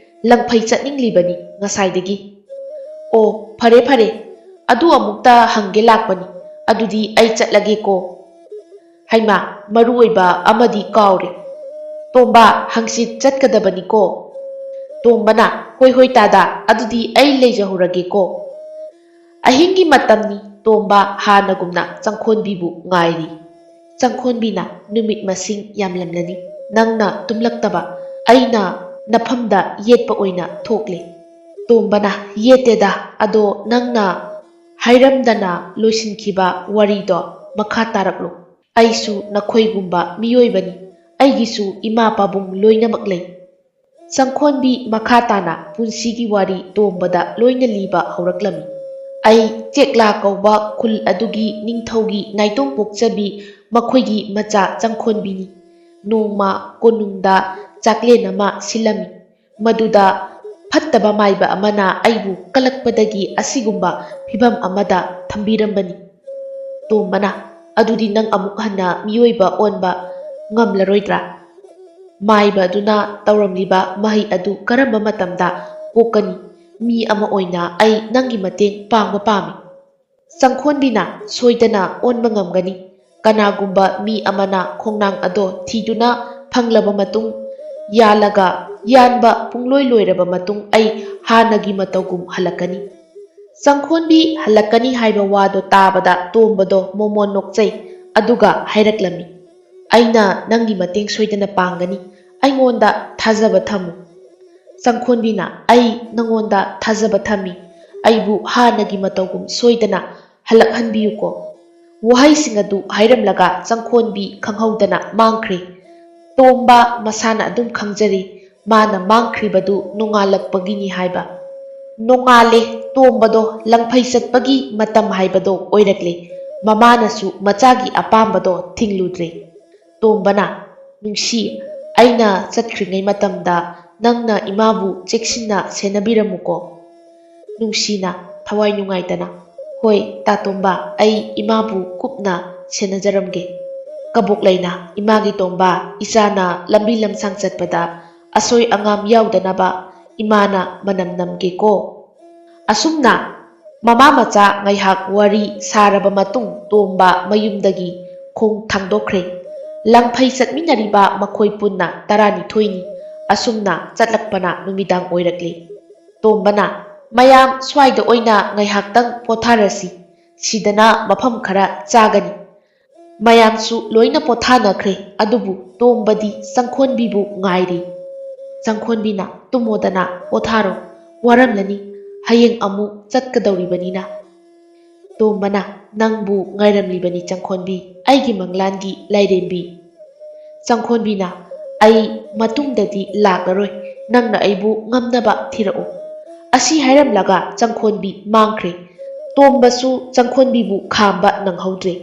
ꯂꯪꯐꯩ ꯆꯠꯅꯤꯡꯂꯤꯕꯅꯤ ꯉꯁꯥꯏꯗꯒꯤ꯫" "ꯑꯣ, ꯐꯔꯦ ꯐꯔꯦ, ꯑꯗꯨ ꯑꯃꯨꯛꯇ ꯍꯪꯒꯦ ꯂꯥꯛꯄꯅꯤ꯫ ꯑꯗꯨꯗꯤ ꯑꯩ ꯆꯠꯂꯒꯦꯀꯣ꯫ ꯍꯩꯃꯥ, ꯃꯔꯨ ꯑꯣꯏꯕ ꯑꯃꯗꯤ ꯀꯥꯎꯔꯦ꯫ ꯇꯣꯝꯕ, ꯍꯪꯆꯤꯠ ꯆꯠꯀꯗꯕꯅꯤꯀꯣ꯫" ꯇꯣꯝꯕꯅ, "ꯍꯣꯏ ꯍꯣꯏ ꯇꯥꯗ, ꯑꯗꯨꯗꯤ ꯑꯩ ꯂꯩꯖꯍꯧꯔꯒꯦꯀꯣ꯫" ꯑꯍꯤꯡꯒꯤ ꯃꯇꯝꯅꯤ꯫ ꯇꯣꯝꯕ ꯍꯥꯟꯅꯒꯨꯝꯅ ꯆꯪꯈꯣꯟꯕꯤꯕꯨ ꯉꯥꯏꯔꯤ꯫ ꯆꯪꯈꯣꯟꯕꯤꯅ, "ꯅꯨꯃꯤꯠ ꯃꯁꯤꯡ ꯌꯥꯝꯂꯝꯂꯅꯤ ꯅꯪꯅ ꯇꯨꯝꯂꯛꯇꯕ꯫ ꯑꯩꯅ ꯅꯐꯝꯗ ꯌꯦꯠꯄ ꯑꯣꯏꯅ ꯊꯣꯛꯂꯦ꯫" ꯇꯣꯝꯕꯅ, "ꯌꯦꯠꯇꯦꯗ, ꯑꯗꯣ ꯅꯪꯅ ꯍꯥꯏꯔꯝꯗꯅ ꯂꯣꯏꯁꯤꯟꯈꯤꯕ ꯋꯥꯔꯤꯗꯣ ꯃꯈꯥ ꯇꯥꯔꯛꯂꯨ꯫ ꯑꯩꯁꯨ ꯅꯈꯣꯏꯒꯨꯝꯕ ꯃꯤꯑꯣꯏꯕꯅꯤ, ꯑꯩꯒꯤꯁꯨ ꯏꯃꯥ ꯄꯥꯕꯨꯡ ꯂꯣꯏꯅꯃꯛ ꯂꯩ꯫" ꯆꯪꯈꯣꯟꯕꯤ ꯃꯈꯥ ꯇꯥꯅ ꯄꯨꯟꯁꯤꯒꯤ ꯋꯥꯔꯤ ꯇꯣꯝꯕꯗ ꯂꯣꯏꯅ ꯂꯤꯕ ꯍꯧꯔꯛꯂꯝꯃꯤ꯫ ꯑꯩ ꯆꯦꯛꯂꯥ ꯀꯧꯕ ꯈꯨꯜ ꯑꯗꯨꯒꯤ ꯅꯤꯡꯊꯧꯒꯤ ꯅꯥꯏꯇꯣꯝ ꯄꯣꯛꯆꯕꯤ ꯃꯈꯣꯏꯒꯤ ꯃꯆꯥ ꯆꯪꯈꯣꯟꯕꯤꯅꯤ꯫ ꯅꯣꯡꯃ ꯀꯣꯅꯨꯡꯗ ꯆꯥꯛꯂꯦꯟ ꯑꯃ ꯁꯤꯜꯂꯝꯃꯤ꯫ ꯃꯗꯨꯗ ꯐꯠꯇꯕ ꯃꯥꯏꯕ ꯑꯃꯅ ꯑꯩꯕꯨ ꯀꯜꯂꯛꯄꯗꯒꯤ ꯑꯁꯤꯒꯨꯝꯕ ꯐꯤꯚꯝ ꯑꯃꯗ ꯊꯝꯕꯤꯔꯝꯕꯅꯤ꯫ ꯇꯣꯝꯕꯅ, "ꯑꯗꯨꯗꯤ ꯅꯪ ꯑꯃꯨꯛ ꯍꯟꯅ ꯃꯤꯑꯣꯏꯕ ꯑꯣꯟꯕ ꯉꯝꯂꯔꯣꯏꯗ꯭ꯔꯥ? ꯃꯥꯏꯕ ꯑꯗꯨꯅ ꯇꯧꯔꯝꯂꯤꯕ ꯃꯍꯩ ꯑꯗꯨ ꯀꯔꯝꯕ ꯃꯇꯝꯗ ꯀꯣꯛꯀꯅꯤ? ꯃꯤ ꯑꯃ ꯑꯣꯏꯅ ꯑꯩ ꯅꯪꯒꯤ ꯃꯇꯦꯡ ꯄꯥꯡꯕ ꯄꯥꯝꯃꯤ꯫" ꯆꯪꯈꯣꯟꯕꯤꯅ, "ꯁꯣꯏꯗꯅ ꯑꯣꯟꯕ ꯉꯝꯒꯅꯤ꯫ ꯀꯅꯥꯒꯨꯝꯕ ꯃꯤ ꯑꯃꯅ ꯈꯣꯡꯅꯥꯡ ꯑꯗꯣ ꯊꯤꯗꯨꯅ ꯐꯪꯂꯕ ꯃꯇꯨꯡ, ꯌꯥꯜꯂꯒ ꯌꯥꯟꯕ ꯄꯨꯡꯂꯣꯏ ꯂꯣꯏꯔꯕ ꯃꯇꯨꯡ ꯑꯩ ꯍꯥꯟꯅꯒꯤ ꯃꯇꯧꯒꯨꯝ ꯍꯜꯂꯛꯀꯅꯤ꯫" ꯆꯪꯈꯣꯟꯕꯤ ꯍꯜꯂꯛꯀꯅꯤ ꯍꯥꯏꯕ ꯋꯥꯗꯣ ꯇꯥꯕꯗ ꯇꯣꯝꯕꯗꯣ ꯃꯣꯃꯣꯟ ꯅꯣꯛꯆꯩ, ꯑꯗꯨꯒ ꯍꯥꯏꯔꯛꯂꯝꯃꯤ, "ꯑꯩꯅ ꯅꯪꯒꯤ ꯃꯇꯦꯡ ꯁꯣꯏꯗꯅ ꯄꯥꯡꯒꯅꯤ꯫ ꯑꯩꯉꯣꯟꯗ ꯊꯥꯖꯕ ꯊꯝꯃꯨ꯫" ꯆꯪꯈꯣꯟꯕꯤꯅ, "ꯑꯩ ꯅꯉꯣꯟꯗ ꯊꯥꯖꯕ ꯊꯝꯃꯤ꯫ ꯑꯩꯕꯨ ꯍꯥꯟꯅꯒꯤ ꯃꯇꯧꯒꯨꯝ ꯁꯣꯏꯗꯅ ꯍꯜꯂꯛꯍꯟꯕꯤꯌꯨꯀꯣ꯫" ꯋꯥꯍꯩꯁꯤꯡ ꯑꯗꯨ ꯍꯥꯏꯔꯝꯂꯒ ꯆꯪꯈꯣꯟꯕꯤ ꯈꯪꯍꯧꯗꯅ ꯃꯥꯡꯈ꯭ꯔꯦ꯫ ꯇꯣꯝꯕ ꯃꯁꯥꯅ ꯑꯗꯨꯝ ꯈꯪꯖꯔꯤ, ꯃꯥꯅ ꯃꯥꯡꯈ꯭ꯔꯤꯕꯗꯨ ꯅꯣꯡꯉꯥꯜꯂꯛꯄꯒꯤꯅꯤ ꯍꯥꯏꯕ꯫ ꯅꯣꯡꯉꯥꯜꯂꯦ, ꯇꯣꯝꯕꯗꯣ ꯂꯪꯐꯩ ꯆꯠꯄꯒꯤ ꯃꯇꯝ ꯍꯥꯏꯕꯗꯣ ꯑꯣꯏꯔꯛꯂꯦ꯫ ꯃꯃꯥꯅꯁꯨ ꯃꯆꯥꯒꯤ ꯑꯄꯥꯝꯕꯗꯣ ꯊꯤꯡꯂꯨꯗ꯭ꯔꯦ꯫ ꯇꯣꯝꯕꯅ, "ꯅꯨꯡꯁꯤ, ꯑꯩꯅ ꯆꯠꯈ꯭ꯔꯤꯉꯩ ꯃꯇꯝꯗ ꯅꯪꯅ ꯏꯃꯥꯕꯨ ꯆꯦꯛꯁꯤꯟꯅ ꯁꯦꯟꯅꯕꯤꯔꯝꯃꯨꯀꯣ꯫" ꯅꯨꯡꯁꯤꯅ, ꯊꯋꯥꯏ ꯅꯨꯡꯉꯥꯏꯇꯅ, "ꯍꯣꯏ, ꯇꯥꯇꯣꯝꯕ, ꯑꯩ ꯏꯃꯥꯕꯨ ꯀꯨꯞꯅ ꯁꯦꯟꯅꯖꯔꯝꯒꯦ꯫ ꯀꯕꯣꯛ ꯂꯩꯅ, ꯏꯃꯥꯒꯤ ꯇꯣꯝꯕ, ꯏꯆꯥꯅ ꯂꯝꯕꯤ ꯂꯝꯁꯥꯡ ꯆꯠꯄꯗ ꯑꯁꯣꯏ ꯑꯉꯥꯝ ꯌꯥꯎꯗꯅꯕ ꯏꯃꯥꯅ ꯃꯅꯝ ꯅꯝꯒꯦꯀꯣ꯫" ꯑꯁꯨꯝꯅ ꯃꯃꯥ ꯃꯆꯥ ꯉꯥꯏꯍꯥꯛ ꯋꯥꯔꯤ ꯁꯥꯔꯕ ꯃꯇꯨꯡ ꯇꯣꯝꯕ ꯃꯌꯨꯝꯗꯒꯤ ꯈꯣꯡ ꯊꯥꯡꯗꯣꯛꯈ꯭ꯔꯦ꯫ ꯂꯪꯐꯩ ꯆꯠꯃꯤꯟꯅꯔꯤꯕ ꯃꯈꯣꯏ ꯄꯨꯟꯅ ꯇꯔꯥꯅꯤꯊꯣꯏꯅꯤ꯫ ꯑꯁꯨꯝꯅ ꯆꯠꯂꯛꯄꯅ ꯅꯨꯃꯤꯗꯥꯡ ꯑꯣꯏꯔꯛꯂꯦ꯫ ꯇꯣꯝꯕꯅ, "ꯃꯌꯥꯝ ꯁ꯭ꯋꯥꯏꯗ ꯑꯣꯏꯅ ꯉꯥꯏꯍꯥꯛꯇꯪ ꯄꯣꯊꯥꯔꯁꯤ꯫ ꯁꯤꯗꯅ ꯃꯐꯝ ꯈꯔ ꯆꯥꯒꯅꯤ꯫" ꯃꯌꯥꯝꯁꯨ ꯂꯣꯏꯅ ꯄꯣꯊꯥꯅꯈ꯭ꯔꯦ, ꯑꯗꯨꯕꯨ ꯇꯣꯝꯕꯗꯤ ꯆꯪꯈꯣꯟꯕꯤꯕꯨ ꯉꯥꯏꯔꯤ꯫ ꯆꯪꯈꯣꯟꯕꯤꯅ, "ꯇꯨꯝꯃꯣꯗꯅ, ꯄꯣꯊꯥꯔꯣ, ꯋꯥꯔꯝꯂꯅꯤ, ꯍꯌꯦꯡ ꯑꯃꯨꯛ ꯆꯠꯀꯗꯧꯔꯤꯕꯅꯤꯅ꯫" ꯇꯣꯝꯕꯅ, "ꯅꯪꯕꯨ ꯉꯥꯏꯔꯝꯂꯤꯕꯅꯤ ꯆꯪꯈꯣꯟꯕꯤ, ꯑꯩꯒꯤ ꯃꯪꯂꯥꯟꯒꯤ ꯂꯥꯏꯔꯦꯝꯕꯤ꯫" ꯆꯪꯈꯣꯟꯕꯤꯅ, "ꯑꯩ ꯃꯇꯨꯡꯗꯗꯤ ꯂꯥꯛꯂꯔꯣꯏ, ꯅꯪꯅ ꯑꯩꯕꯨ ꯉꯝꯅꯕ ꯊꯤꯔꯛꯎ꯫" ꯑꯁꯤ ꯍꯥꯏꯔꯝꯂꯒ ꯆꯪꯈꯣꯟꯕꯤ ꯃꯥꯡꯈ꯭ꯔꯦ꯫ ꯇꯣꯝꯕꯁꯨ ꯆꯪꯈꯣꯟꯕꯤꯕꯨ ꯈꯥꯝꯕ ꯅꯪꯍꯧꯗ꯭ꯔꯦ꯫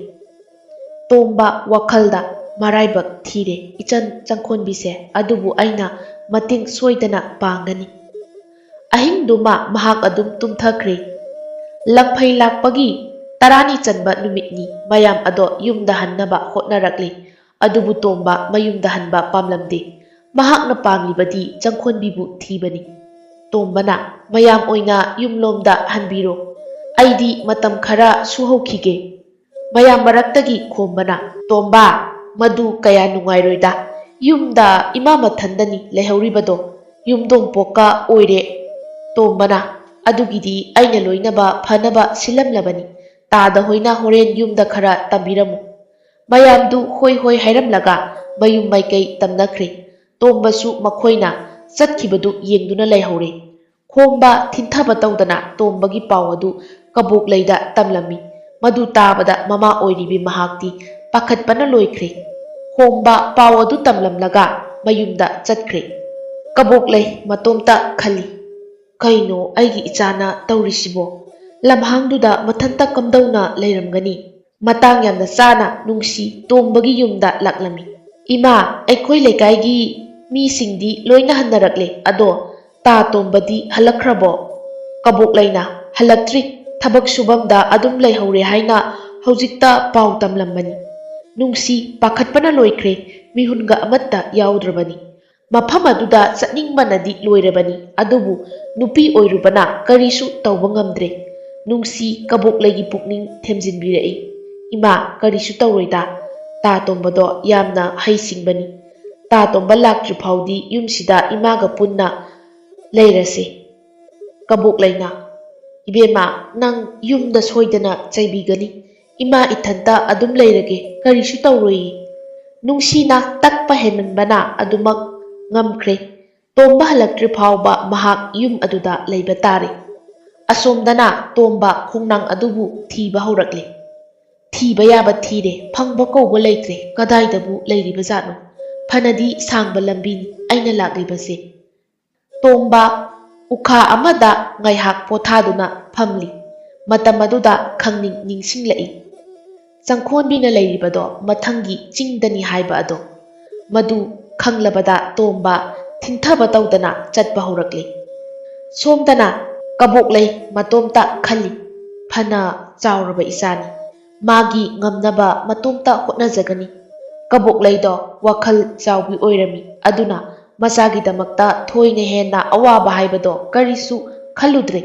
ꯇꯣꯝꯕ ꯋꯥꯈꯜꯗ, "ꯃꯔꯥꯏꯕꯛ ꯊꯤꯔꯦ ꯏꯆꯟ ꯆꯪꯈꯣꯟꯕꯤꯁꯦ, ꯑꯗꯨꯕꯨ ꯑꯩꯅ ꯃꯇꯦꯡ ꯁꯣꯏꯗꯅ ꯄꯥꯡꯒꯅꯤ"꯫ ꯑꯍꯤꯡꯗꯨꯃ ꯃꯍꯥꯛ ꯑꯗꯨꯝ ꯇꯨꯝꯊꯈ꯭ꯔꯦ꯫ ꯂꯪꯐꯩ ꯂꯥꯛꯄꯒꯤ ꯇꯔꯥꯅꯤ ꯆꯟꯕ ꯅꯨꯃꯤꯠꯅꯤ꯫ ꯃꯌꯥꯝ ꯑꯗꯣ ꯌꯨꯝꯗ ꯍꯟꯅꯕ ꯍꯣꯠꯅꯔꯛꯂꯤ꯫ ꯑꯗꯨꯕꯨ ꯇꯣꯝꯕ ꯃꯌꯨꯝꯗ ꯍꯟꯕ ꯄꯥꯝꯂꯝꯗꯦ꯫ ꯃꯍꯥꯛꯅ ꯄꯥꯝꯂꯤꯕꯗꯤ ꯆꯪꯈꯣꯟꯕꯤꯕꯨ ꯊꯤꯕꯅꯤ꯫ ꯇꯣꯝꯕꯅ, "ꯃꯌꯥꯝ ꯑꯣꯏꯅ ꯌꯨꯝꯂꯣꯝꯗ ꯍꯟꯕꯤꯔꯣ, ꯑꯩꯗꯤ ꯃꯇꯝ ꯈꯔ ꯁꯨꯍꯧꯈꯤꯒꯦ"꯫ ꯃꯌꯥꯝ ꯃꯔꯛꯇꯒꯤ ꯈꯣꯝꯕꯅ, "ꯇꯣꯝꯕ, ꯃꯗꯨ ꯀꯌꯥ ꯅꯨꯡꯉꯥꯏꯔꯣꯏꯗ꯫ ꯌꯨꯝꯗ ꯏꯃꯥ ꯃꯊꯟꯗꯅꯤ ꯂꯩꯍꯧꯔꯤꯕꯗꯣ꯫ ꯌꯨꯝꯗꯣꯡꯄꯣꯛꯀ ꯑꯣꯏꯔꯦ"꯫ ꯇꯣꯝꯕꯅ, "ꯑꯗꯨꯒꯤꯗꯤ ꯑꯩꯅ ꯂꯣꯏꯅꯕ ꯐꯅꯕ ꯁꯤꯜꯂꯝꯂꯕꯅꯤ꯫ ꯇꯥꯗ ꯍꯣꯏꯅ ꯍꯣꯔꯦꯟ ꯌꯨꯝꯗ ꯈꯔ ꯇꯝꯕꯤꯔꯝꯃꯨ"꯫ ꯃꯌꯥꯝꯗꯨ ꯍꯣꯏ ꯍꯣꯏ ꯍꯥꯏꯔꯝꯂꯒ ꯃꯌꯨꯝ ꯃꯥꯏꯀꯩ ꯇꯝꯅꯈ꯭ꯔꯦ꯫ ꯇꯣꯝꯕꯁꯨ ꯃꯈꯣꯏꯅ ꯆꯠꯈꯤꯕꯗꯨ ꯌꯦꯡꯗꯨꯅ ꯂꯩꯍꯧꯔꯦ꯫ ꯈꯣꯝꯕ ꯊꯤꯟꯊꯕ ꯇꯧꯗꯅ ꯇꯣꯝꯕꯒꯤ ꯄꯥꯎ ꯑꯗꯨ ꯀꯕꯣꯛꯂꯩꯗ ꯇꯝꯂꯝꯃꯤ꯫ ꯃꯗꯨ ꯇꯥꯕꯗ ꯃꯃꯥ ꯑꯣꯏꯔꯤꯕꯤ ꯃꯍꯥꯛꯇꯤ ꯄꯥꯈꯠꯄꯅ ꯂꯣꯏꯈ꯭ꯔꯦ꯫ ꯈꯣꯝꯕ ꯄꯥꯎ ꯑꯗꯨ ꯇꯝꯂꯝꯂꯒ ꯃꯌꯨꯝꯗ ꯆꯠꯈ꯭ꯔꯦ꯫ ꯀꯕꯣꯛꯂꯩ ꯃꯇꯣꯝꯇ ꯈꯜꯂꯤ, "ꯀꯩꯅꯣ ꯑꯩꯒꯤ ꯏꯆꯥꯅ ꯇꯧꯔꯤꯁꯤꯕꯣ? ꯂꯝꯍꯥꯡꯗꯨꯗ ꯃꯊꯟꯇ ꯀꯝꯗꯧꯅ ꯂꯩꯔꯝꯒꯅꯤ?" ꯃꯇꯥꯡ ꯌꯥꯝꯅ ꯆꯥꯅ ꯅꯨꯡꯁꯤ ꯇꯣꯝꯕꯒꯤ ꯌꯨꯝꯗ ꯂꯥꯛꯂꯝꯃꯤ꯫ "ꯏꯃꯥ, ꯑꯩꯈꯣꯏ ꯂꯩꯀꯥꯏꯒꯤ ꯃꯤꯁꯤꯡꯗꯤ ꯂꯣꯏꯅ ꯍꯟꯅꯔꯛꯂꯦ, ꯑꯗꯣ ꯇꯥ ꯇꯣꯝꯕꯗꯤ ꯍꯜꯂꯛꯈ꯭ꯔꯕꯣ?" ꯀꯕꯣꯛꯂꯩꯅ, "ꯍꯜꯂꯛꯇ꯭ꯔꯤ, ꯊꯕꯛ ꯁꯨꯐꯝꯗ ꯑꯗꯨꯝ ꯂꯩꯍꯧꯔꯦ" ꯍꯥꯏꯅ ꯍꯧꯖꯤꯛꯇ ꯄꯥꯎ ꯇꯝꯂꯝꯕꯅꯤ꯫ ꯅꯨꯡꯁꯤ ꯄꯥꯈꯠꯄꯅ ꯂꯣꯏꯈ꯭ꯔꯦ, ꯃꯤꯍꯨꯟꯒ ꯑꯃꯠꯇ ꯌꯥꯎꯗ꯭ꯔꯕꯅꯤ꯫ ꯃꯐꯝ ꯑꯗꯨꯗ ꯆꯠꯅꯤꯡꯕꯅꯗꯤ ꯂꯣꯏꯔꯕꯅꯤ, ꯑꯗꯨꯕꯨ ꯅꯨꯄꯤ ꯑꯣꯏꯔꯨꯕꯅ ꯀꯔꯤꯁꯨ ꯇꯧꯕ ꯉꯝꯗ꯭ꯔꯦ꯫ ꯅꯨꯡꯁꯤ ꯀꯕꯣꯛꯂꯩꯒꯤ ꯄꯨꯛꯅꯤꯡ ꯊꯦꯝꯖꯤꯟꯕꯤꯔꯛꯏ꯫ "ꯏꯃꯥ, ꯀꯔꯤꯁꯨ ꯇꯧꯔꯣꯏꯗ꯫ ꯇꯥ ꯇꯣꯝꯕꯗꯣ ꯌꯥꯝꯅ ꯍꯩꯁꯤꯡꯕꯅꯤ꯫ ꯇꯥ ꯇꯣꯝꯕ ꯂꯥꯛꯇ꯭ꯔꯤ ꯐꯥꯎꯗꯤ ꯌꯨꯝꯁꯤꯗ ꯏꯃꯥꯒ ꯄꯨꯟꯅ ꯂꯩꯔꯁꯦ"꯫ ꯀꯕꯣꯛꯂꯩꯅ, "ꯏꯕꯦꯝꯃ, ꯅꯪ ꯌꯨꯝꯗ ꯁꯣꯏꯗꯅ ꯆꯩꯕꯤꯒꯅꯤ꯫ ꯏꯃꯥ ꯏꯊꯟꯇ ꯑꯗꯨꯝ ꯂꯩꯔꯒꯦ, ꯀꯔꯤꯁꯨ ꯇꯧꯔꯣꯏꯌꯦ"꯫ ꯅꯨꯡꯁꯤꯅ ꯇꯛꯄ ꯍꯦꯟꯃꯟꯕꯅ ꯑꯗꯨꯃꯛ ꯉꯝꯈ꯭ꯔꯦ꯫ ꯇꯣꯝꯕ ꯍꯜꯂꯛꯇ꯭ꯔꯤ ꯐꯥꯎꯕ ꯃꯍꯥꯛ ꯌꯨꯝ ꯑꯗꯨꯗ ꯂꯩꯕ ꯇꯥꯔꯦ꯫ ꯑꯁꯣꯝꯗꯅ ꯇꯣꯝꯕ ꯈꯣꯡꯅꯥꯡ ꯑꯗꯨꯕꯨ ꯊꯤꯕ ꯍꯧꯔꯛꯂꯦ꯫ "ꯊꯤꯕ ꯌꯥꯕ ꯊꯤꯔꯦ, ꯐꯪꯕ ꯀꯧꯕ ꯂꯩꯇ꯭ꯔꯦ, ꯀꯗꯥꯏꯗꯕꯨ ꯂꯩꯔꯤꯕ ꯖꯥꯠꯅꯣ? ꯐꯅꯗꯤ ꯁꯥꯡꯕ ꯂꯝꯕꯤꯅꯤ ꯑꯩꯅ ꯂꯥꯛꯂꯤꯕꯁꯦ"꯫ ꯇꯣꯝꯕ ꯎꯈꯥ ꯑꯃꯗ ꯉꯥꯏꯍꯥꯛ ꯄꯣꯊꯥꯗꯨꯅ ꯐꯝꯂꯤ꯫ ꯃꯇꯝ ꯑꯗꯨꯗ ꯈꯪꯅꯤꯡ ꯅꯤꯡꯁꯤꯡꯂꯛꯏ꯫ ꯆꯪꯈꯣꯟꯕꯤꯅ ꯂꯩꯔꯤꯕꯗꯣ ꯃꯊꯪꯒꯤ ꯆꯤꯡꯗꯅꯤ ꯍꯥꯏꯕ ꯑꯗꯣ꯫ ꯃꯗꯨ ꯈꯪꯂꯕꯗ ꯇꯣꯝꯕ ꯊꯤꯡꯊꯕ ꯇꯧꯗꯅ ꯆꯠꯄ ꯍꯧꯔꯛꯂꯤ꯫ ꯁꯣꯝꯗꯅ ꯀꯕꯣꯛꯂꯩ ꯃꯇꯣꯝꯇ ꯈꯜꯂꯤ, "ꯐꯅ ꯆꯥꯎꯔꯕ ꯏꯆꯥꯅꯤ, ꯃꯥꯒꯤ ꯉꯝꯅꯕ ꯃꯇꯣꯝꯇ ꯍꯣꯠꯅꯖꯒꯅꯤ"꯫ ꯀꯕꯣꯛꯂꯩꯗꯣ ꯋꯥꯈꯜ ꯆꯥꯎꯕꯤ ꯑꯣꯏꯔꯝꯃꯤ꯫ ꯑꯗꯨꯅ ꯃꯆꯥꯒꯤꯗꯃꯛꯇ ꯊꯣꯏꯅ ꯍꯦꯟꯅ ꯑꯋꯥꯕ ꯍꯥꯏꯕꯗꯣ ꯀꯔꯤꯁꯨ ꯈꯜꯂꯨꯗ꯭ꯔꯦ꯫